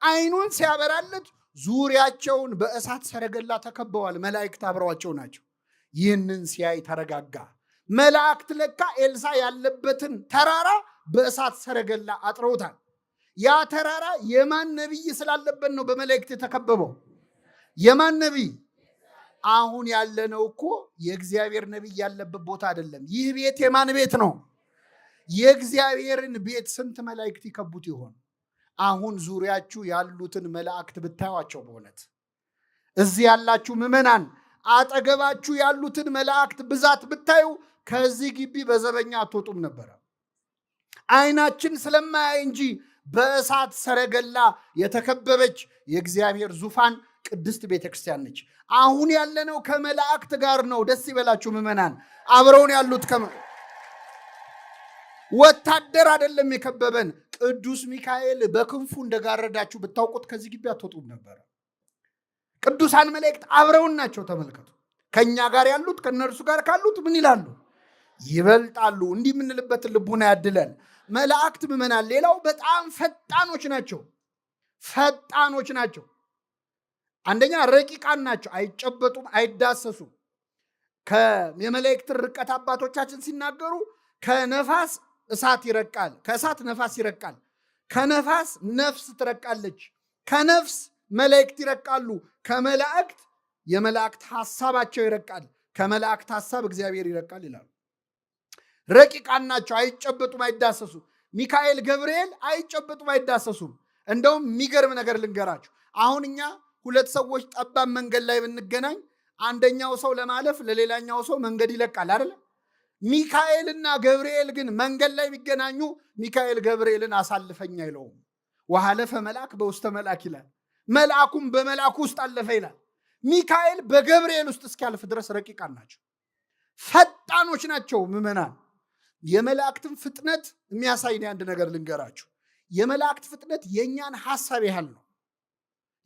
አይኑን ሲያበራለት ዙሪያቸውን በእሳት ሰረገላ ተከበዋል። መላእክት አብረዋቸው ናቸው። ይህንን ሲያይ ተረጋጋ። መላእክት ለካ ኤልሳ ያለበትን ተራራ በእሳት ሰረገላ አጥረውታል። ያ ተራራ የማን ነቢይ ስላለበት ነው በመላእክት የተከበበው? የማን ነቢይ? አሁን ያለነው እኮ የእግዚአብሔር ነቢይ ያለበት ቦታ አይደለም። ይህ ቤት የማን ቤት ነው? የእግዚአብሔርን ቤት ስንት መላእክት ይከቡት ይሆን? አሁን ዙሪያችሁ ያሉትን መላእክት ብታዩቸው፣ በእውነት እዚህ ያላችሁ ምዕመናን አጠገባችሁ ያሉትን መላእክት ብዛት ብታዩ ከዚህ ግቢ በዘበኛ አትወጡም ነበረ። አይናችን ስለማያይ እንጂ በእሳት ሰረገላ የተከበበች የእግዚአብሔር ዙፋን ቅድስት ቤተክርስቲያን ነች። አሁን ያለነው ከመላእክት ጋር ነው። ደስ ይበላችሁ ምዕመናን። አብረውን ያሉት ወታደር አይደለም የከበበን። ቅዱስ ሚካኤል በክንፉ እንደጋረዳችሁ ብታውቁት ከዚህ ግቢ አትወጡም ነበረ። ቅዱሳን መላእክት አብረውን ናቸው። ተመልከቱ። ከእኛ ጋር ያሉት ከእነርሱ ጋር ካሉት ምን ይላሉ? ይበልጣሉ። እንዲህ የምንልበትን ልቡና ያድለን። መላእክት ምዕመናን፣ ሌላው በጣም ፈጣኖች ናቸው። ፈጣኖች ናቸው። አንደኛ ረቂቃን ናቸው። አይጨበጡም፣ አይዳሰሱም። የመላእክትን ርቀት አባቶቻችን ሲናገሩ ከነፋስ እሳት ይረቃል፣ ከእሳት ነፋስ ይረቃል፣ ከነፋስ ነፍስ ትረቃለች፣ ከነፍስ መላእክት ይረቃሉ፣ ከመላእክት የመላእክት ሐሳባቸው ይረቃል፣ ከመላእክት ሐሳብ እግዚአብሔር ይረቃል ይላሉ። ረቂቃን ናቸው፣ አይጨበጡም፣ አይዳሰሱም። ሚካኤል ገብርኤል አይጨበጡም፣ አይዳሰሱም። እንደውም የሚገርም ነገር ልንገራችሁ። አሁን እኛ ሁለት ሰዎች ጠባብ መንገድ ላይ ብንገናኝ አንደኛው ሰው ለማለፍ ለሌላኛው ሰው መንገድ ይለቃል አይደለ? ሚካኤልና ገብርኤል ግን መንገድ ላይ ቢገናኙ ሚካኤል ገብርኤልን አሳልፈኝ አይለውም። ወሐለፈ መልአክ በውስተ መልአክ ይላል። መልአኩም በመልአኩ ውስጥ አለፈ ይላል። ሚካኤል በገብርኤል ውስጥ እስኪያልፍ ድረስ ረቂቃን ናቸው፣ ፈጣኖች ናቸው። ምዕመናን የመላእክትን ፍጥነት የሚያሳይ አንድ ነገር ልንገራችሁ። የመላእክት ፍጥነት የእኛን ሐሳብ ያህል ነው።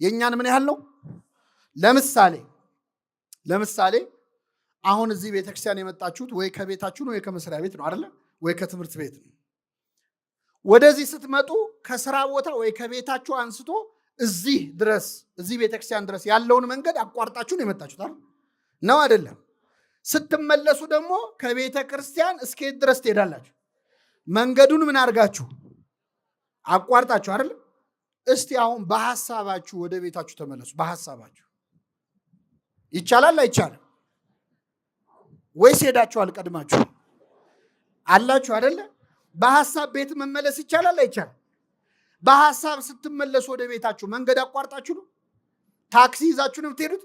የእኛን ምን ያህል ነው? ለምሳሌ ለምሳሌ አሁን እዚህ ቤተክርስቲያን የመጣችሁት ወይ ከቤታችሁ ነው ወይ ከመስሪያ ቤት ነው አይደለ? ወይ ከትምህርት ቤት ነው። ወደዚህ ስትመጡ ከስራ ቦታ ወይ ከቤታችሁ አንስቶ እዚህ ድረስ እዚህ ቤተክርስቲያን ድረስ ያለውን መንገድ አቋርጣችሁ ነው የመጣችሁት አይደል? ነው አይደለም? ስትመለሱ ደግሞ ከቤተ ክርስቲያን እስከ የት ድረስ ትሄዳላችሁ? መንገዱን ምን አድርጋችሁ አቋርጣችሁ አይደል? እስቲ አሁን በሐሳባችሁ ወደ ቤታችሁ ተመለሱ። በሐሳባችሁ ይቻላል አይቻልም? ወይስ ሄዳችኋል ቀድማችሁ አላችሁ አይደለ? በሐሳብ ቤት መመለስ ይቻላል አይቻልም? በሐሳብ ስትመለሱ ወደ ቤታችሁ መንገድ አቋርጣችሁ ነው? ታክሲ ይዛችሁ ነው የምትሄዱት?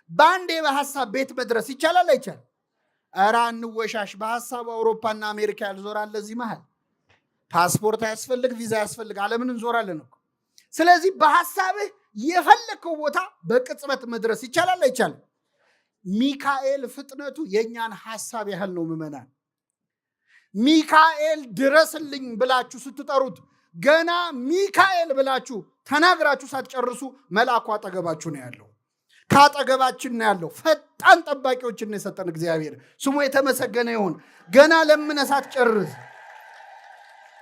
በአንዴ በሐሳብ ቤት መድረስ ይቻላል አይቻልም? ኧረ አንወሻሽ። በሐሳቡ አውሮፓና አሜሪካ ያልዞራል እዚህ መሃል ፓስፖርት አያስፈልግ፣ ቪዛ አያስፈልግ፣ ዓለምን እንዞራለን እኮ። ስለዚህ በሐሳብህ የፈለግከው ቦታ በቅጽበት መድረስ ይቻላል አይቻልም? ሚካኤል ፍጥነቱ የእኛን ሐሳብ ያህል ነው። ምዕመናን፣ ሚካኤል ድረስልኝ ብላችሁ ስትጠሩት ገና ሚካኤል ብላችሁ ተናግራችሁ ሳትጨርሱ መልአኩ አጠገባችሁ ነው ያለው፣ ከአጠገባችን ነው ያለው። ፈጣን ጠባቂዎችን ነው የሰጠን እግዚአብሔር፣ ስሙ የተመሰገነ ይሁን። ገና ለምነ ሳትጨርስ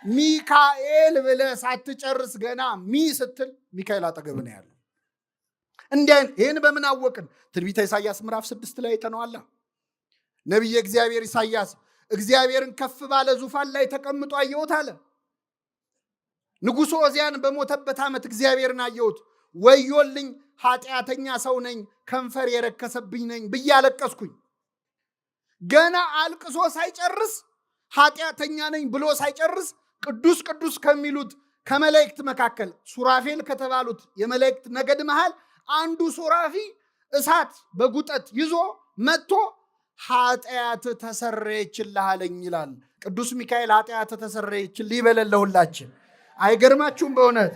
ሚካኤል ብለህ ሳትጨርስ ገና ሚ ስትል ሚካኤል አጠገብ ነው ያለው። እንዲህ ይህን በምን አወቅን? ትንቢተ ኢሳይያስ ምዕራፍ 6 ላይ አይተነዋላ። ነቢየ እግዚአብሔር ኢሳይያስ እግዚአብሔርን ከፍ ባለ ዙፋን ላይ ተቀምጦ አየሁት አለ። ንጉሡ ዖዝያን በሞተበት ዓመት እግዚአብሔርን አየሁት። ወዮልኝ ኃጢአተኛ ሰው ነኝ፣ ከንፈር የረከሰብኝ ነኝ ብዬ አለቀስኩኝ። ገና አልቅሶ ሳይጨርስ ኃጢአተኛ ነኝ ብሎ ሳይጨርስ ቅዱስ ቅዱስ ከሚሉት ከመላእክት መካከል ሱራፌል ከተባሉት የመላእክት ነገድ መሃል አንዱ ሱራፊ እሳት በጉጠት ይዞ መጥቶ ኃጢአት ተሰረየችልህ አለኝ ይላል። ቅዱስ ሚካኤል ኃጢአት ተሰረየችልህ ይበለን ለሁላችን። አይገርማችሁም? በእውነት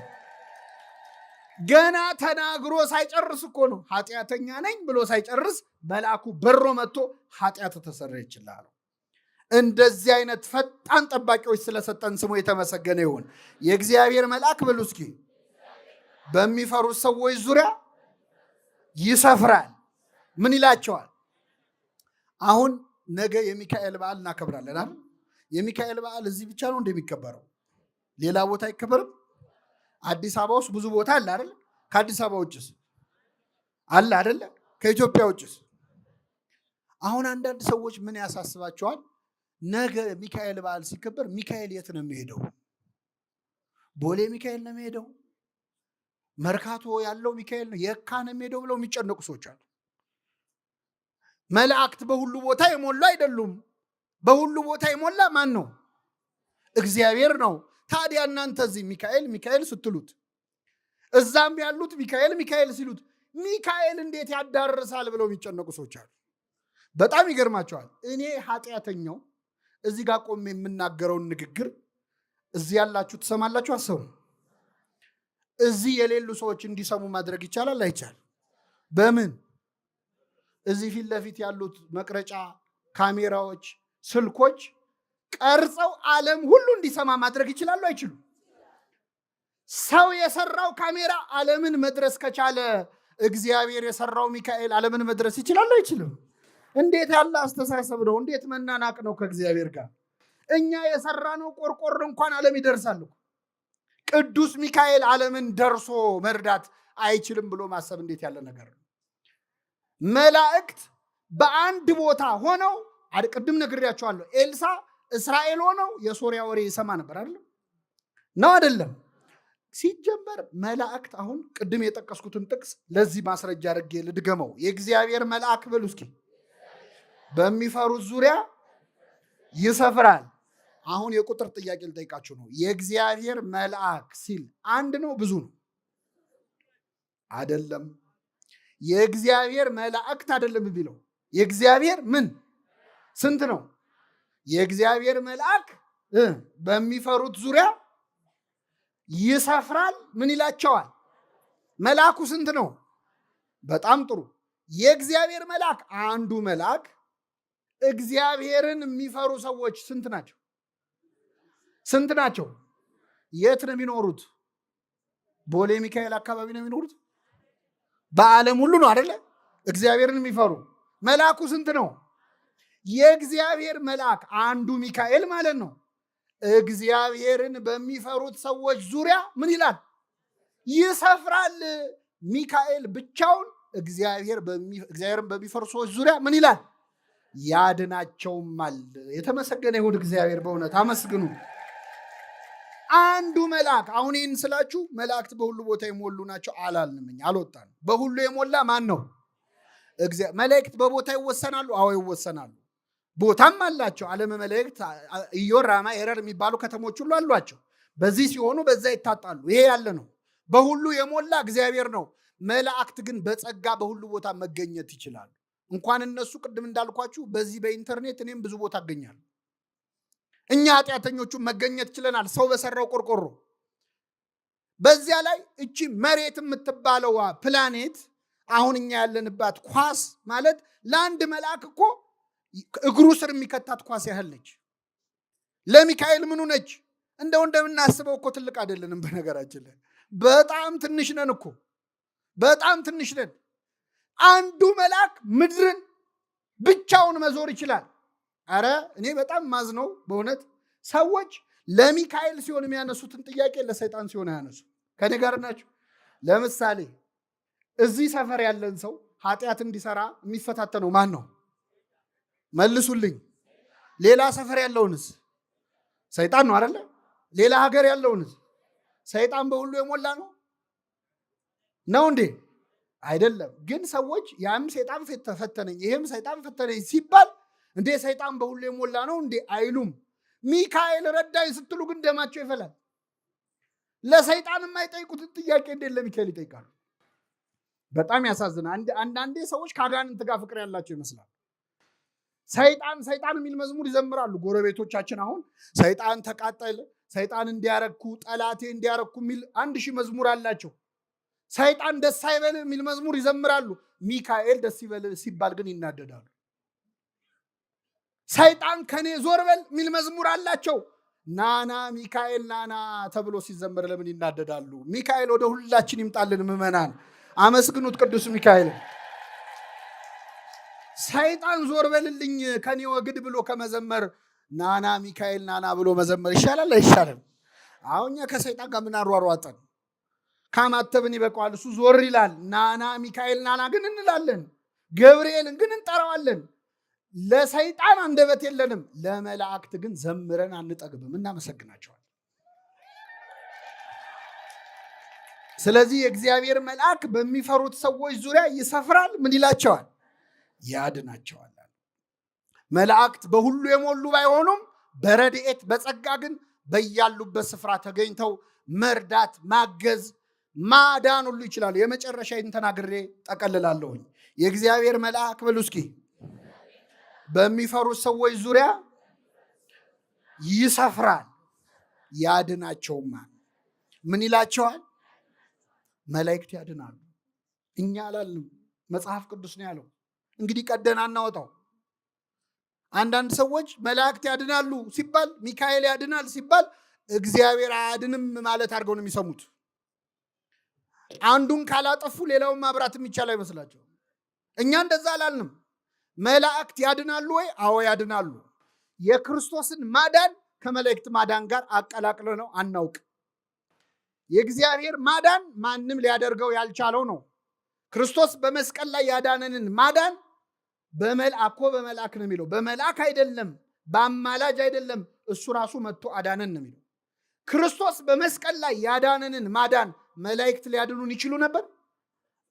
ገና ተናግሮ ሳይጨርስ እኮ ነው ኃጢአተኛ ነኝ ብሎ ሳይጨርስ መልአኩ በሮ መጥቶ ኃጢአት ተሰረየችልህ አለው። እንደዚህ አይነት ፈጣን ጠባቂዎች ስለሰጠን ስሙ የተመሰገነ ይሁን። የእግዚአብሔር መልአክ በሉ እስኪ በሚፈሩት ሰዎች ዙሪያ ይሰፍራል። ምን ይላቸዋል? አሁን ነገ የሚካኤል በዓል እናከብራለን አይደል? የሚካኤል በዓል እዚህ ብቻ ነው እንደሚከበረው? ሌላ ቦታ አይከበርም? አዲስ አበባ ውስጥ ብዙ ቦታ አለ አይደል? ከአዲስ አበባ ውጭስ አለ አይደለ? ከኢትዮጵያ ውጭስ? አሁን አንዳንድ ሰዎች ምን ያሳስባቸዋል? ነገ ሚካኤል በዓል ሲከበር ሚካኤል የት ነው የሚሄደው? ቦሌ ሚካኤል ነው የሚሄደው? መርካቶ ያለው ሚካኤል ነው የካ ነው የሚሄደው ብለው የሚጨነቁ ሰዎች አሉ። መላእክት በሁሉ ቦታ የሞሉ አይደሉም። በሁሉ ቦታ የሞላ ማን ነው? እግዚአብሔር ነው። ታዲያ እናንተ እዚህ ሚካኤል ሚካኤል ስትሉት፣ እዛም ያሉት ሚካኤል ሚካኤል ሲሉት ሚካኤል እንዴት ያዳርሳል ብለው የሚጨነቁ ሰዎች አሉ። በጣም ይገርማቸዋል። እኔ ኃጢአተኛው እዚህ ጋር ቆሜ የምናገረውን ንግግር እዚህ ያላችሁ ትሰማላችሁ? አሰቡ። እዚህ የሌሉ ሰዎች እንዲሰሙ ማድረግ ይቻላል አይቻል? በምን? እዚህ ፊት ለፊት ያሉት መቅረጫ ካሜራዎች፣ ስልኮች ቀርጸው ዓለም ሁሉ እንዲሰማ ማድረግ ይችላሉ አይችሉም? ሰው የሰራው ካሜራ ዓለምን መድረስ ከቻለ እግዚአብሔር የሰራው ሚካኤል ዓለምን መድረስ ይችላል አይችልም? እንዴት ያለ አስተሳሰብ ነው! እንዴት መናናቅ ነው ከእግዚአብሔር ጋር! እኛ የሰራነው ቆርቆሮ እንኳን ዓለም ይደርሳል። ቅዱስ ሚካኤል ዓለምን ደርሶ መርዳት አይችልም ብሎ ማሰብ እንዴት ያለ ነገር ነው! መላእክት በአንድ ቦታ ሆነው ቅድም ነግሬያቸዋለሁ። ኤልሳ እስራኤል ሆነው የሶሪያ ወሬ ይሰማ ነበር አይደለም? ነው አይደለም? ሲጀመር መላእክት አሁን ቅድም የጠቀስኩትን ጥቅስ ለዚህ ማስረጃ አድርጌ ልድገመው። የእግዚአብሔር መልአክ በሉ እስኪ በሚፈሩት ዙሪያ ይሰፍራል። አሁን የቁጥር ጥያቄ ልጠይቃችሁ ነው። የእግዚአብሔር መልአክ ሲል አንድ ነው ብዙ ነው? አይደለም። የእግዚአብሔር መላእክት አይደለም የሚለው የእግዚአብሔር ምን ስንት ነው? የእግዚአብሔር መልአክ በሚፈሩት ዙሪያ ይሰፍራል። ምን ይላቸዋል? መልአኩ ስንት ነው? በጣም ጥሩ። የእግዚአብሔር መልአክ አንዱ መልአክ እግዚአብሔርን የሚፈሩ ሰዎች ስንት ናቸው? ስንት ናቸው? የት ነው የሚኖሩት? ቦሌ ሚካኤል አካባቢ ነው የሚኖሩት? በዓለም ሁሉ ነው አደለ? እግዚአብሔርን የሚፈሩ መልአኩ ስንት ነው? የእግዚአብሔር መልአክ አንዱ ሚካኤል ማለት ነው። እግዚአብሔርን በሚፈሩት ሰዎች ዙሪያ ምን ይላል? ይሰፍራል። ሚካኤል ብቻውን እግዚአብሔርን በሚፈሩ ሰዎች ዙሪያ ምን ይላል? ያድናቸውማል። የተመሰገነ ይሁን እግዚአብሔር። በእውነት አመስግኑ። አንዱ መልአክ፣ አሁን ይህን ስላችሁ መላእክት በሁሉ ቦታ የሞሉ ናቸው አላልንም። እኛ አልወጣንም። በሁሉ የሞላ ማን ነው? መላእክት በቦታ ይወሰናሉ? አዎ ይወሰናሉ። ቦታም አላቸው። ዓለመ መላእክት ኢዮር፣ ራማ፣ ኤረር የሚባሉ ከተሞች ሁሉ አሏቸው። በዚህ ሲሆኑ በዛ ይታጣሉ። ይሄ ያለ ነው። በሁሉ የሞላ እግዚአብሔር ነው። መላእክት ግን በጸጋ በሁሉ ቦታ መገኘት ይችላሉ። እንኳን እነሱ፣ ቅድም እንዳልኳችሁ በዚህ በኢንተርኔት እኔም ብዙ ቦታ እገኛለሁ። እኛ ኃጢአተኞቹ መገኘት ችለናል፣ ሰው በሰራው ቆርቆሮ። በዚያ ላይ እቺ መሬት የምትባለዋ ፕላኔት፣ አሁን እኛ ያለንባት ኳስ ማለት ለአንድ መልአክ እኮ እግሩ ስር የሚከታት ኳስ ያህል ነች። ለሚካኤል ምኑ ነች? እንደው እንደምናስበው እኮ ትልቅ አይደለንም። በነገራችን ላይ በጣም ትንሽ ነን እኮ፣ በጣም ትንሽ ነን። አንዱ መልአክ ምድርን ብቻውን መዞር ይችላል። አረ እኔ በጣም ማዝነው በእውነት፣ ሰዎች ለሚካኤል ሲሆን የሚያነሱትን ጥያቄ ለሰይጣን ሲሆን አያነሱ። ከኔ ጋር ናቸው። ለምሳሌ እዚህ ሰፈር ያለን ሰው ኃጢአት እንዲሰራ የሚፈታተነው ማን ነው? መልሱልኝ። ሌላ ሰፈር ያለውንስ? ሰይጣን ነው አይደለ? ሌላ ሀገር ያለውንስ? ሰይጣን በሁሉ የሞላ ነው ነው እንዴ? አይደለም። ግን ሰዎች ያም ሰይጣን ፈተነኝ፣ ይሄም ሰይጣን ፈተነኝ ሲባል እንዴ ሰይጣን በሁሉ የሞላ ነው እንዴ አይሉም። ሚካኤል ረዳኝ ስትሉ ግን ደማቸው ይፈላል። ለሰይጣን የማይጠይቁትን ጥያቄ እንዴት ለሚካኤል ይጠይቃሉ? በጣም ያሳዝናል። አንዳንዴ ሰዎች ከአጋንንት ጋር ፍቅር ያላቸው ይመስላል። ሰይጣን ሰይጣን የሚል መዝሙር ይዘምራሉ። ጎረቤቶቻችን አሁን ሰይጣን ተቃጠለ፣ ሰይጣን እንዲያረኩ፣ ጠላቴ እንዲያረኩ የሚል 1000 መዝሙር አላቸው። ሰይጣን ደስ አይበል የሚል መዝሙር ይዘምራሉ። ሚካኤል ደስ ይበል ሲባል ግን ይናደዳሉ። ሰይጣን ከኔ ዞር በል የሚል መዝሙር አላቸው። ናና ሚካኤል ናና ተብሎ ሲዘመር ለምን ይናደዳሉ? ሚካኤል ወደ ሁላችን ይምጣልን። ምዕመናን አመስግኑት ቅዱስ ሚካኤል። ሰይጣን ዞር በልልኝ ከኔ ወግድ ብሎ ከመዘመር ናና ሚካኤል ናና ብሎ መዘመር ይሻላል አይሻልም? አሁን እኛ ከሰይጣን ጋር ምን አሯሯጠን? ካማተብን ይበቃዋል። እሱ ዞር ይላል። ናና ሚካኤል ናና ግን እንላለን። ገብርኤልን ግን እንጠራዋለን። ለሰይጣን አንደበት የለንም፣ ለመላእክት ግን ዘምረን አንጠግብም፣ እናመሰግናቸዋለን። ስለዚህ የእግዚአብሔር መልአክ በሚፈሩት ሰዎች ዙሪያ ይሰፍራል። ምን ይላቸዋል? ያድናቸዋል። መላእክት በሁሉ የሞሉ ባይሆኑም በረድኤት በጸጋ ግን በያሉበት ስፍራ ተገኝተው መርዳት፣ ማገዝ፣ ማዳን ሁሉ ይችላሉ። የመጨረሻ ተናግሬ ጠቀልላለሁኝ። የእግዚአብሔር መልአክ በሉ እስኪ በሚፈሩት ሰዎች ዙሪያ ይሰፍራል፣ ያድናቸውማል። ምን ይላቸዋል? መላእክት ያድናሉ። እኛ አላልንም፣ መጽሐፍ ቅዱስ ነው ያለው። እንግዲህ ቀደን አናወጣው። አንዳንድ ሰዎች መላእክት ያድናሉ ሲባል፣ ሚካኤል ያድናል ሲባል እግዚአብሔር አያድንም ማለት አድርገው ነው የሚሰሙት። አንዱን ካላጠፉ ሌላውን ማብራት የሚቻል አይመስላቸው። እኛ እንደዛ አላልንም። መላእክት ያድናሉ ወይ? አዎ ያድናሉ። የክርስቶስን ማዳን ከመላእክት ማዳን ጋር አቀላቅለ ነው አናውቅ። የእግዚአብሔር ማዳን ማንም ሊያደርገው ያልቻለው ነው። ክርስቶስ በመስቀል ላይ ያዳነንን ማዳን በመልአክ በመልአክ ነው የሚለው። በመልአክ አይደለም፣ በአማላጅ አይደለም፣ እሱ ራሱ መጥቶ አዳነን ነው የሚለው። ክርስቶስ በመስቀል ላይ ያዳነንን ማዳን መላእክት ሊያድኑን ይችሉ ነበር?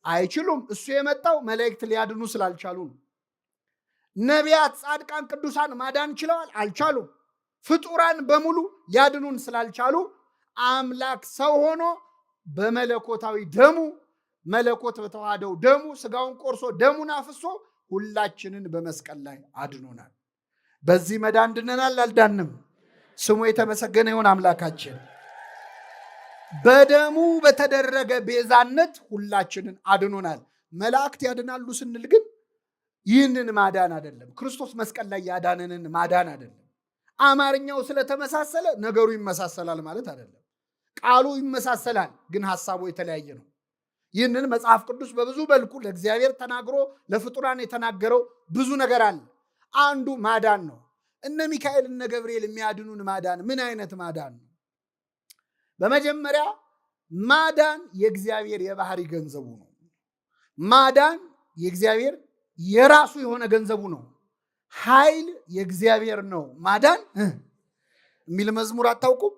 አይችሉም። እሱ የመጣው መላእክት ሊያድኑ ስላልቻሉ ነው። ነቢያት፣ ጻድቃን፣ ቅዱሳን ማዳን ችለዋል? አልቻሉም። ፍጡራን በሙሉ ሊያድኑን ስላልቻሉ አምላክ ሰው ሆኖ በመለኮታዊ ደሙ፣ መለኮት በተዋህደው ደሙ ስጋውን ቆርሶ ደሙን አፍሶ ሁላችንን በመስቀል ላይ አድኖናል። በዚህ መዳን ድነናል? አልዳንም? ስሙ የተመሰገነ ይሁን አምላካችን። በደሙ በተደረገ ቤዛነት ሁላችንን አድኖናል። መላእክት ያድናሉ ስንል ግን ይህንን ማዳን አይደለም። ክርስቶስ መስቀል ላይ ያዳነንን ማዳን አይደለም። አማርኛው ስለተመሳሰለ ነገሩ ይመሳሰላል ማለት አይደለም። ቃሉ ይመሳሰላል፣ ግን ሐሳቡ የተለያየ ነው። ይህንን መጽሐፍ ቅዱስ በብዙ መልኩ ለእግዚአብሔር ተናግሮ ለፍጡራን የተናገረው ብዙ ነገር አለ። አንዱ ማዳን ነው። እነ ሚካኤል እነ ገብርኤል የሚያድኑን ማዳን ምን አይነት ማዳን ነው? በመጀመሪያ ማዳን የእግዚአብሔር የባህሪ ገንዘቡ ነው። ማዳን የእግዚአብሔር የራሱ የሆነ ገንዘቡ ነው። ኃይል የእግዚአብሔር ነው። ማዳን የሚል መዝሙር አታውቁም?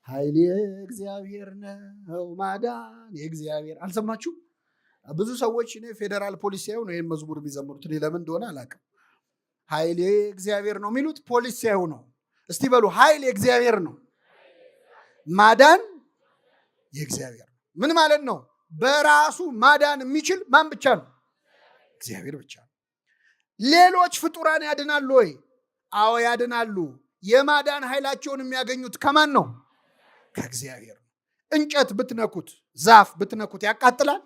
ኃይል የእግዚአብሔር ነው፣ ማዳን የእግዚአብሔር አልሰማችሁ? ብዙ ሰዎች እኔ ፌዴራል ፖሊስ ሲያዩ ነው ይህን መዝሙር የሚዘምሩት። እኔ ለምን እንደሆነ አላውቅም። ኃይል የእግዚአብሔር ነው የሚሉት ፖሊስ ሲያዩ ነው። እስቲ በሉ ኃይል የእግዚአብሔር ነው፣ ማዳን የእግዚአብሔር ነው። ምን ማለት ነው? በራሱ ማዳን የሚችል ማን ብቻ ነው? እግዚአብሔር ብቻ ነው። ሌሎች ፍጡራን ያድናሉ ወይ? አዎ ያድናሉ። የማዳን ኃይላቸውን የሚያገኙት ከማን ነው? ከእግዚአብሔር ነው። እንጨት ብትነኩት፣ ዛፍ ብትነኩት ያቃጥላል?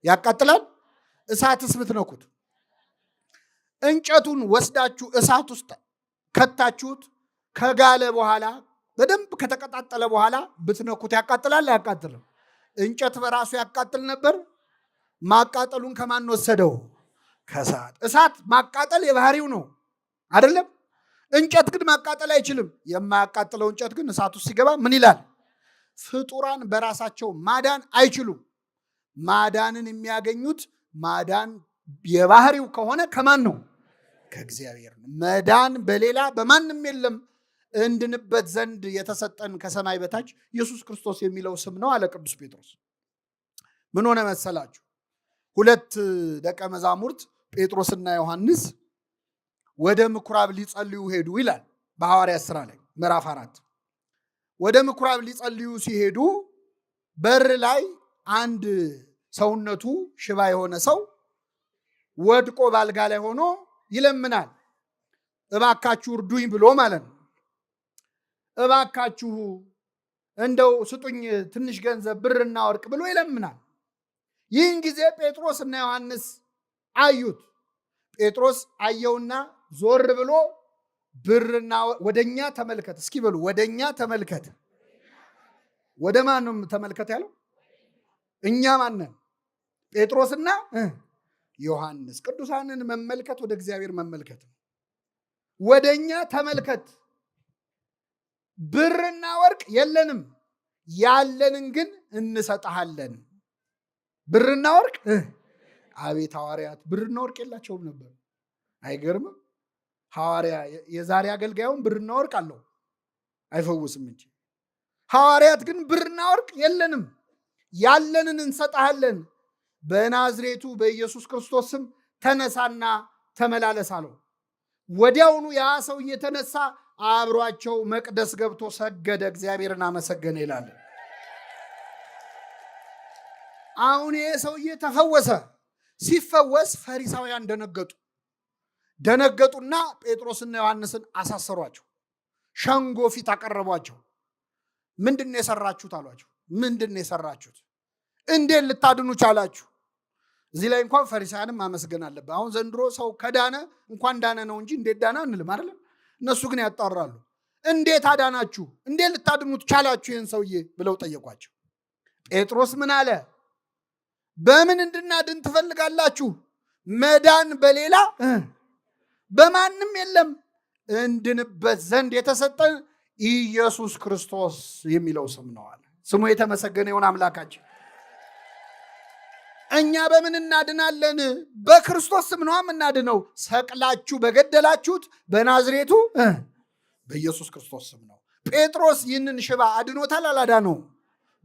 ያቃጥላል? እሳትስ ብትነኩት፣ እንጨቱን ወስዳችሁ እሳት ውስጥ ከታችሁት ከጋለ በኋላ በደንብ ከተቀጣጠለ በኋላ ብትነኩት ያቃጥላል? አያቃጥልም? እንጨት በራሱ ያቃጥል ነበር? ማቃጠሉን ከማን ወሰደው? ከእሳት። እሳት ማቃጠል የባህሪው ነው አይደለም? እንጨት ግን ማቃጠል አይችልም። የማያቃጥለው እንጨት ግን እሳቱ ሲገባ ምን ይላል? ፍጡራን በራሳቸው ማዳን አይችሉም። ማዳንን የሚያገኙት ማዳን የባህሪው ከሆነ ከማን ነው? ከእግዚአብሔር ነው። መዳን በሌላ በማንም የለም፣ እንድንበት ዘንድ የተሰጠን ከሰማይ በታች ኢየሱስ ክርስቶስ የሚለው ስም ነው አለ ቅዱስ ጴጥሮስ። ምን ሆነ መሰላችሁ? ሁለት ደቀ መዛሙርት ጴጥሮስና ዮሐንስ ወደ ምኩራብ ሊጸልዩ ሄዱ ይላል በሐዋርያት ሥራ ላይ ምዕራፍ 4። ወደ ምኩራብ ሊጸልዩ ሲሄዱ በር ላይ አንድ ሰውነቱ ሽባ የሆነ ሰው ወድቆ ባልጋ ላይ ሆኖ ይለምናል። እባካችሁ እርዱኝ ብሎ ማለት ነው። እባካችሁ እንደው ስጡኝ ትንሽ ገንዘብ ብርና ወርቅ ብሎ ይለምናል። ይህን ጊዜ ጴጥሮስ እና ዮሐንስ አዩት። ጴጥሮስ አየውና ዞር ብሎ ብርና ወደኛ ተመልከት፣ እስኪ በሉ ወደኛ ተመልከት። ወደ ማን ነው ተመልከት ያለው? እኛ ማነን? ጴጥሮስና ዮሐንስ። ቅዱሳንን መመልከት ወደ እግዚአብሔር መመልከት ነው። ወደኛ ተመልከት፣ ብርና ወርቅ የለንም፣ ያለንን ግን እንሰጥሃለን። ብርና ወርቅ አቤት ሐዋርያት ብርና ወርቅ የላቸውም ነበር። አይገርምም? ሐዋርያ የዛሬ አገልጋዩን ብርና ወርቅ አለው አይፈውስም እንጂ። ሐዋርያት ግን ብርና ወርቅ የለንም፣ ያለንን እንሰጥሃለን። በናዝሬቱ በኢየሱስ ክርስቶስ ስም ተነሳና ተመላለስ አለው። ወዲያውኑ ያ ሰው እየተነሳ አብሯቸው መቅደስ ገብቶ ሰገደ፣ እግዚአብሔርን አመሰገነ ይላል። አሁን ይሄ ሰውዬ ተፈወሰ። ሲፈወስ ፈሪሳውያን ደነገጡ። ደነገጡና ጴጥሮስና ዮሐንስን አሳሰሯቸው። ሸንጎ ፊት አቀረቧቸው። ምንድን ነው የሰራችሁት አሏቸው። ምንድን ነው የሰራችሁት? እንዴት ልታድኑ ቻላችሁ? እዚህ ላይ እንኳን ፈሪሳውያንም ማመስገን አለብን። አሁን ዘንድሮ ሰው ከዳነ እንኳን ዳነ ነው እንጂ እንዴት ዳነ አንልም አይደለም። እነሱ ግን ያጣራሉ። እንዴት አዳናችሁ? እንዴት ልታድኑት ቻላችሁ ይህን ሰውዬ ብለው ጠየቋቸው። ጴጥሮስ ምን አለ? በምን እንድናድን ትፈልጋላችሁ? መዳን በሌላ በማንም የለም፣ እንድንበት ዘንድ የተሰጠን ኢየሱስ ክርስቶስ የሚለው ስም ነው አለ። ስሙ የተመሰገነ ይሁን አምላካችን። እኛ በምን እናድናለን? በክርስቶስ ስም ነው የምናድነው። ሰቅላችሁ በገደላችሁት በናዝሬቱ በኢየሱስ ክርስቶስ ስም ነው። ጴጥሮስ ይህንን ሽባ አድኖታል አላዳነው?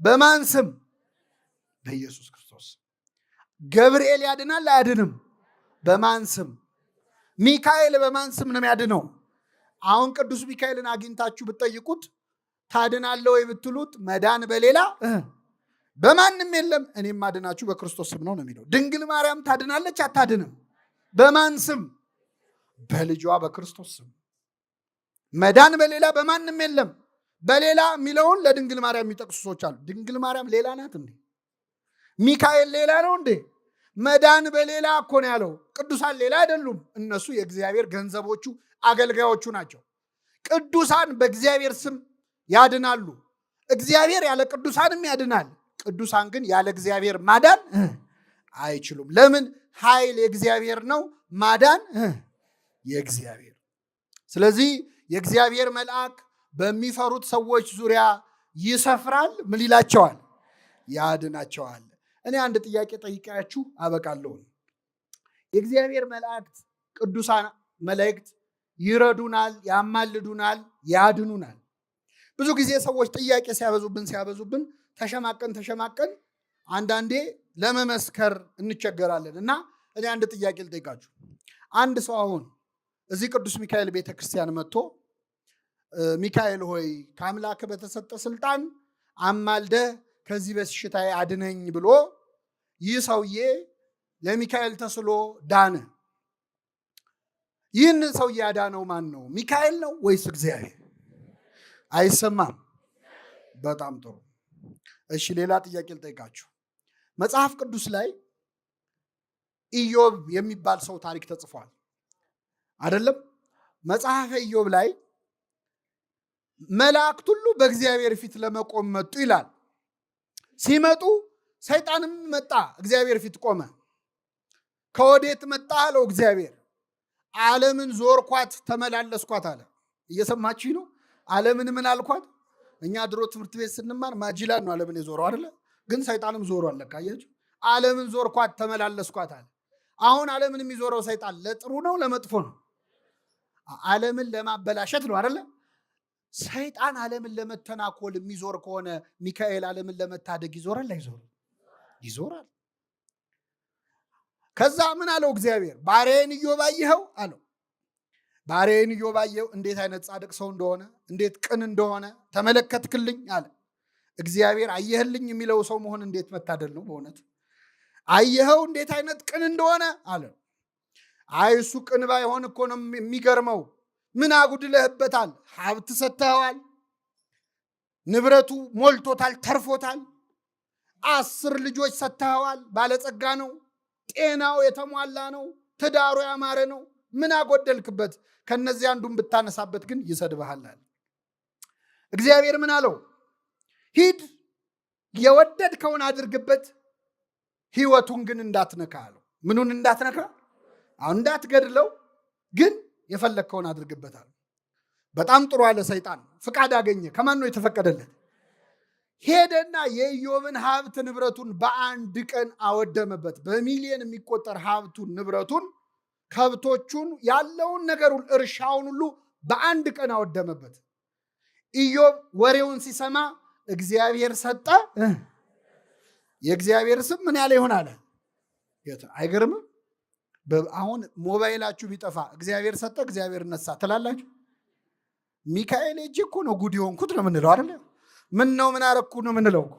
በማን ስም? በኢየሱስ ክርስቶስ። ገብርኤል ያድናል አያድንም? በማን ስም? ሚካኤል በማን ስም ነው የሚያድነው? አሁን ቅዱስ ሚካኤልን አግኝታችሁ ብትጠይቁት ታድናለህ ወይ ብትሉት መዳን በሌላ በማንም የለም፣ እኔም አድናችሁ በክርስቶስ ስም ነው ነው የሚለው። ድንግል ማርያም ታድናለች አታድንም? በማን ስም? በልጇ በክርስቶስ ስም። መዳን በሌላ በማንም የለም። በሌላ የሚለውን ለድንግል ማርያም የሚጠቅሱ ሰዎች አሉ። ድንግል ማርያም ሌላ ናት እንዴ? ሚካኤል ሌላ ነው እንዴ? መዳን በሌላ እኮ ነው ያለው። ቅዱሳን ሌላ አይደሉም። እነሱ የእግዚአብሔር ገንዘቦቹ አገልጋዮቹ ናቸው። ቅዱሳን በእግዚአብሔር ስም ያድናሉ። እግዚአብሔር ያለ ቅዱሳንም ያድናል። ቅዱሳን ግን ያለ እግዚአብሔር ማዳን አይችሉም። ለምን? ኃይል የእግዚአብሔር ነው፣ ማዳን የእግዚአብሔር። ስለዚህ የእግዚአብሔር መልአክ በሚፈሩት ሰዎች ዙሪያ ይሰፍራል። ምን ይላቸዋል? ያድናቸዋል። እኔ አንድ ጥያቄ ጠይቃችሁ አበቃለሁ። የእግዚአብሔር መላእክት ቅዱሳን መላእክት ይረዱናል፣ ያማልዱናል፣ ያድኑናል። ብዙ ጊዜ ሰዎች ጥያቄ ሲያበዙብን ሲያበዙብን ተሸማቀን ተሸማቀን አንዳንዴ ለመመስከር እንቸገራለን። እና እኔ አንድ ጥያቄ ልጠይቃችሁ። አንድ ሰው አሁን እዚህ ቅዱስ ሚካኤል ቤተክርስቲያን መጥቶ ሚካኤል ሆይ ከአምላክ በተሰጠ ስልጣን አማልደህ ከዚህ በሽታ አድነኝ ብሎ ይህ ሰውዬ ለሚካኤል ተስሎ ዳነ። ይህንን ሰውዬ ያዳነው ማን ነው? ሚካኤል ነው ወይስ እግዚአብሔር? አይሰማም። በጣም ጥሩ። እሺ ሌላ ጥያቄ ልጠይቃችሁ። መጽሐፍ ቅዱስ ላይ ኢዮብ የሚባል ሰው ታሪክ ተጽፏል አይደለም? መጽሐፈ ኢዮብ ላይ መላእክት ሁሉ በእግዚአብሔር ፊት ለመቆም መጡ ይላል። ሲመጡ ሰይጣንም መጣ፣ እግዚአብሔር ፊት ቆመ። ከወዴት መጣ አለው እግዚአብሔር። ዓለምን ዞርኳት ተመላለስኳት አለ። እየሰማችሁ ነው? ዓለምን ምን አልኳት? እኛ ድሮ ትምህርት ቤት ስንማር ማጂላን ነው ዓለምን የዞረው አይደለ? ግን ሰይጣንም ዞሮ አለ። ካያችሁ ዓለምን ዞርኳት ተመላለስኳት አለ። አሁን ዓለምን የሚዞረው ሰይጣን ለጥሩ ነው ለመጥፎ ነው? ዓለምን ለማበላሸት ነው አይደለ? ሰይጣን ዓለምን ለመተናኮል የሚዞር ከሆነ ሚካኤል ዓለምን ለመታደግ ይዞራል አይዞርም? ይዞራል። ከዛ ምን አለው እግዚአብሔር? ባሪያዬን ኢዮብ አየኸው አለው። ባሪያዬን ኢዮብ አየኸው፣ እንዴት አይነት ጻድቅ ሰው እንደሆነ፣ እንዴት ቅን እንደሆነ ተመለከትክልኝ አለ። እግዚአብሔር አየህልኝ የሚለው ሰው መሆን እንዴት መታደል ነው በእውነት። አየኸው እንዴት አይነት ቅን እንደሆነ አለ። አይ እሱ ቅን ባይሆን እኮ ነው የሚገርመው። ምን አጉድለህበታል? ሀብት ሰጥተኸዋል፣ ንብረቱ ሞልቶታል፣ ተርፎታል። 10 ልጆች ሰጥተኸዋል፣ ባለጸጋ ነው፣ ጤናው የተሟላ ነው፣ ትዳሩ ያማረ ነው። ምን አጎደልክበት? ከነዚህ አንዱን ብታነሳበት ግን ይሰድብሃል አለ። እግዚአብሔር ምን አለው? ሂድ የወደድከውን አድርግበት፣ ህይወቱን ግን እንዳትነካ አለው። ምኑን እንዳትነካ? አሁን እንዳትገድለው፣ ግን የፈለግከውን አድርግበት አለው። በጣም ጥሩ አለ ሰይጣን። ፍቃድ አገኘ። ከማን ነው የተፈቀደለት? ሄደና የኢዮብን ሀብት ንብረቱን በአንድ ቀን አወደመበት። በሚሊዮን የሚቆጠር ሀብቱን ንብረቱን፣ ከብቶቹን፣ ያለውን ነገር ሁሉ፣ እርሻውን ሁሉ በአንድ ቀን አወደመበት። ኢዮብ ወሬውን ሲሰማ እግዚአብሔር ሰጠ፣ የእግዚአብሔር ስም ምን ያለ ይሆን አለ። አይገርምም? አሁን ሞባይላችሁ ቢጠፋ እግዚአብሔር ሰጠ እግዚአብሔር ነሳ ትላላችሁ? ሚካኤል እጅ እኮ ነው ጉድ የሆንኩት ነው የምንለው አይደለ? ምን ነው ምን አረኩ ነው የምንለው እኮ።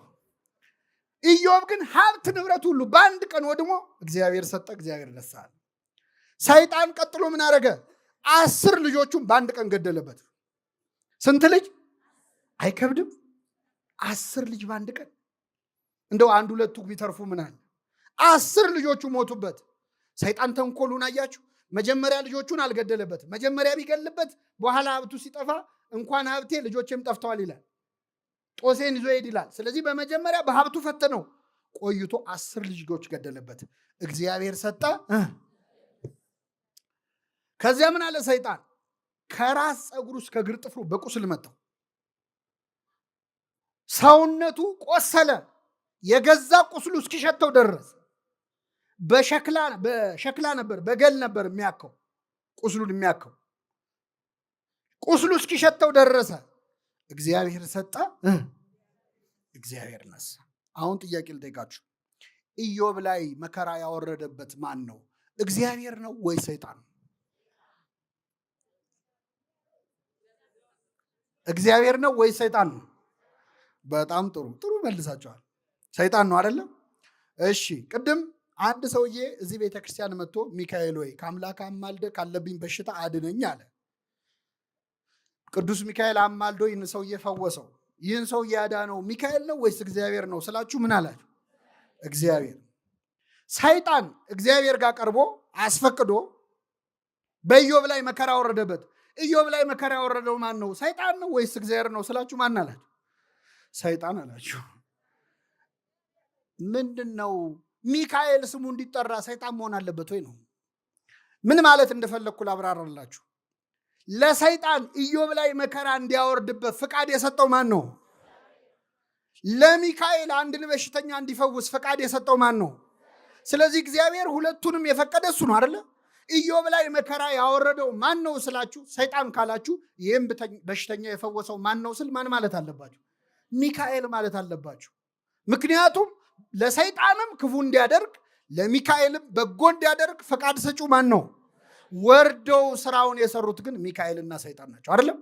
ኢዮብ ግን ሀብት ንብረት ሁሉ በአንድ ቀን ወድሞ እግዚአብሔር ሰጠ እግዚአብሔር ነሳ አለ። ሰይጣን ቀጥሎ ምን አረገ? 10 ልጆቹን በአንድ ቀን ገደለበት። ስንት ልጅ? አይከብድም? 10 ልጅ በአንድ ቀን። እንደው አንድ ሁለቱ ቢተርፉ ምን አለ? 10 ልጆቹ ሞቱበት። ሰይጣን ተንኮሉን አያችሁ? መጀመሪያ ልጆቹን አልገደለበትም። መጀመሪያ ቢገልበት በኋላ ሀብቱ ሲጠፋ እንኳን ሀብቴ ልጆቼም ጠፍተዋል ይላል፣ ጦሴን ይዞ ሄድ ይላል። ስለዚህ በመጀመሪያ በሀብቱ ፈተነው፣ ቆይቶ 10 ልጆች ገደለበት። እግዚአብሔር ሰጠ። ከዚያ ምን አለ ሰይጣን? ከራስ ፀጉሩ እስከ እግር ጥፍሩ በቁስል መታው፣ ሰውነቱ ቆሰለ፣ የገዛ ቁስሉ እስኪሸተው ደረሰ። በሸክላ ነበር፣ በገል ነበር የሚያከው፣ ቁስሉን የሚያከው፣ ቁስሉ እስኪሸተው ደረሰ። እግዚአብሔር ሰጠ፣ እግዚአብሔር ነሳ። አሁን ጥያቄ ልጠይቃችሁ። ኢዮብ ላይ መከራ ያወረደበት ማን ነው? እግዚአብሔር ነው ወይ ሰይጣን? እግዚአብሔር ነው ወይ ሰይጣን ነው? በጣም ጥሩ ጥሩ መልሳችኋል። ሰይጣን ነው አይደለም? እሺ ቅድም አንድ ሰውዬ እዚህ ቤተክርስቲያን መጥቶ ሚካኤል ወይ ከአምላክ አማልደ ካለብኝ በሽታ አድነኝ አለ። ቅዱስ ሚካኤል አማልዶ ይህን ሰውዬ ፈወሰው። ይህን ሰውዬ ያዳነው ሚካኤል ነው ወይስ እግዚአብሔር ነው ስላችሁ ምን አላችሁ? እግዚአብሔር። ሰይጣን እግዚአብሔር ጋር ቀርቦ አስፈቅዶ በኢዮብ ላይ መከራ ወረደበት። ኢዮብ ላይ መከራ ያወረደው ማን ነው? ሰይጣን ነው ወይስ እግዚአብሔር ነው ስላችሁ ማን አላችሁ? ሰይጣን አላችሁ። ምንድን ነው ሚካኤል ስሙ እንዲጠራ ሰይጣን መሆን አለበት ወይ ነው? ምን ማለት እንደፈለግኩ ላብራራላችሁ። ለሰይጣን ኢዮብ ላይ መከራ እንዲያወርድበት ፍቃድ የሰጠው ማን ነው? ለሚካኤል አንድን በሽተኛ እንዲፈውስ ፈቃድ የሰጠው ማን ነው? ስለዚህ እግዚአብሔር ሁለቱንም የፈቀደ እሱ ነው አይደለ? ኢዮብ ላይ መከራ ያወረደው ማን ነው ስላችሁ ሰይጣን ካላችሁ፣ ይህም በሽተኛ የፈወሰው ማን ነው ስል ማን ማለት አለባችሁ? ሚካኤል ማለት አለባችሁ። ምክንያቱም ለሰይጣንም ክፉ እንዲያደርግ ለሚካኤልም በጎ እንዲያደርግ ፈቃድ ሰጪው ማን ነው? ወርደው ስራውን የሰሩት ግን ሚካኤልና ሰይጣን ናቸው። አይደለም?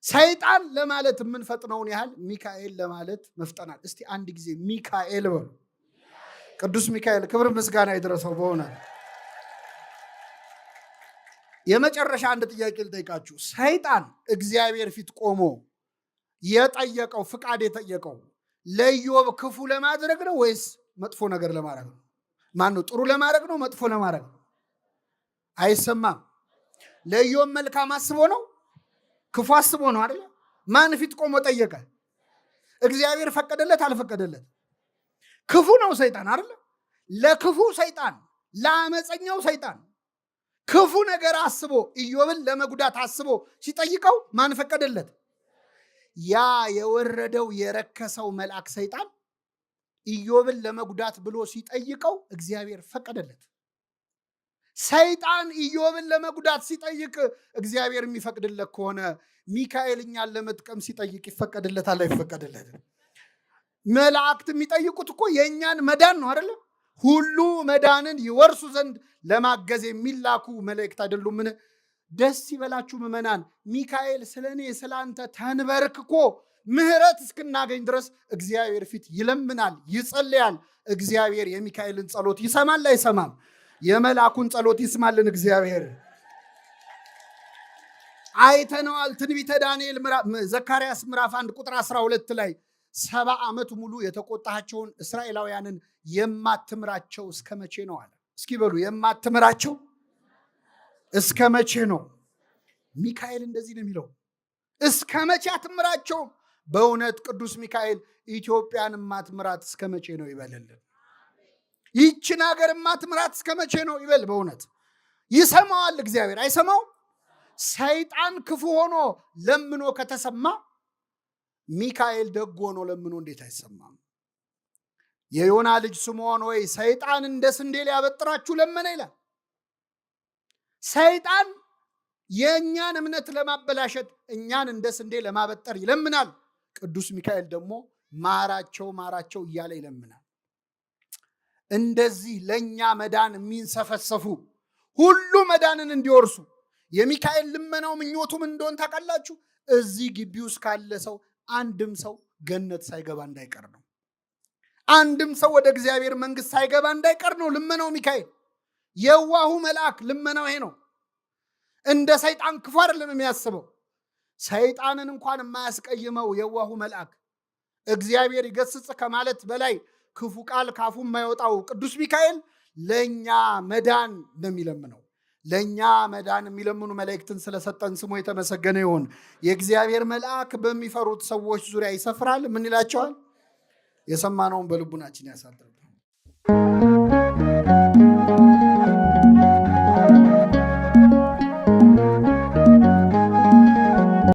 ሰይጣን ለማለት የምንፈጥነውን ያህል ሚካኤል ለማለት መፍጠናል። እስቲ አንድ ጊዜ ሚካኤል በሉ። ቅዱስ ሚካኤል ክብር ምስጋና ይድረሰው። በእውነት የመጨረሻ አንድ ጥያቄ ልጠይቃችሁ። ሰይጣን እግዚአብሔር ፊት ቆሞ የጠየቀው ፍቃድ የጠየቀው ለኢዮብ ክፉ ለማድረግ ነው ወይስ መጥፎ ነገር ለማድረግ ነው? ማን ነው? ጥሩ ለማድረግ ነው? መጥፎ ለማድረግ ነው? አይሰማም። ለኢዮብ መልካም አስቦ ነው? ክፉ አስቦ ነው አይደለ? ማን ፊት ቆሞ ጠየቀ? እግዚአብሔር ፈቀደለት አልፈቀደለት? ክፉ ነው ሰይጣን አይደለ? ለክፉ ሰይጣን፣ ለአመፀኛው ሰይጣን ክፉ ነገር አስቦ ኢዮብን ለመጉዳት አስቦ ሲጠይቀው ማን ፈቀደለት? ያ የወረደው የረከሰው መልአክ ሰይጣን ኢዮብን ለመጉዳት ብሎ ሲጠይቀው እግዚአብሔር ፈቀደለት። ሰይጣን ኢዮብን ለመጉዳት ሲጠይቅ እግዚአብሔር የሚፈቅድለት ከሆነ ሚካኤል እኛን ለመጥቀም ሲጠይቅ ይፈቀድለታል አይፈቀድለትም? መላእክት የሚጠይቁት እኮ የእኛን መዳን ነው አይደለም? ሁሉ መዳንን ይወርሱ ዘንድ ለማገዝ የሚላኩ መላእክት አይደሉምን? ደስ ይበላችሁ ምዕመናን፣ ሚካኤል ስለ እኔ ስለ አንተ ተንበርክኮ ምሕረት እስክናገኝ ድረስ እግዚአብሔር ፊት ይለምናል፣ ይጸልያል። እግዚአብሔር የሚካኤልን ጸሎት ይሰማል አይሰማም? የመልአኩን ጸሎት ይስማልን እግዚአብሔር። አይተነዋል። ትንቢተ ዳንኤል ዘካርያስ ምዕራፍ 1 ቁጥር 12 ላይ 70 ዓመት ሙሉ የተቆጣቸውን እስራኤላውያንን የማትምራቸው እስከ መቼ ነው አለ። እስኪ በሉ የማትምራቸው እስከ መቼ ነው? ሚካኤል እንደዚህ ነው የሚለው፣ እስከ መቼ አትምራቸውም? በእውነት ቅዱስ ሚካኤል ኢትዮጵያን ማትምራት እስከ መቼ ነው ይበልልን። ይህችን ሀገር ማትምራት እስከ መቼ ነው ይበል። በእውነት ይሰማዋል እግዚአብሔር፣ አይሰማው? ሰይጣን ክፉ ሆኖ ለምኖ ከተሰማ ሚካኤል ደግ ሆኖ ለምኖ እንዴት አይሰማም? የዮና ልጅ ስምዖን ወይ ሰይጣን እንደ ስንዴ ሊያበጥራችሁ ለመነ ይላል። ሰይጣን የእኛን እምነት ለማበላሸት እኛን እንደ ስንዴ ለማበጠር ይለምናል። ቅዱስ ሚካኤል ደግሞ ማራቸው ማራቸው እያለ ይለምናል። እንደዚህ ለእኛ መዳን የሚንሰፈሰፉ ሁሉ መዳንን እንዲወርሱ የሚካኤል ልመናው ምኞቱም እንደሆን ታውቃላችሁ። እዚህ ግቢ ውስጥ ካለ ሰው አንድም ሰው ገነት ሳይገባ እንዳይቀር ነው። አንድም ሰው ወደ እግዚአብሔር መንግሥት ሳይገባ እንዳይቀር ነው ልመናው። ሚካኤል የዋሁ መልአክ ልመናው ይሄ ነው። እንደ ሰይጣን ክፉ አይደለም የሚያስበው። ሰይጣንን እንኳን የማያስቀይመው የዋሁ መልአክ እግዚአብሔር ይገስጽ ከማለት በላይ ክፉ ቃል ካፉ የማይወጣው ቅዱስ ሚካኤል ለእኛ መዳን ነው የሚለምነው። ለእኛ መዳን የሚለምኑ መላእክትን ስለሰጠን ስሙ የተመሰገነ ይሁን። የእግዚአብሔር መልአክ በሚፈሩት ሰዎች ዙሪያ ይሰፍራል። ምን ይላቸዋል? የሰማነውን በልቡናችን ያሳድርብን።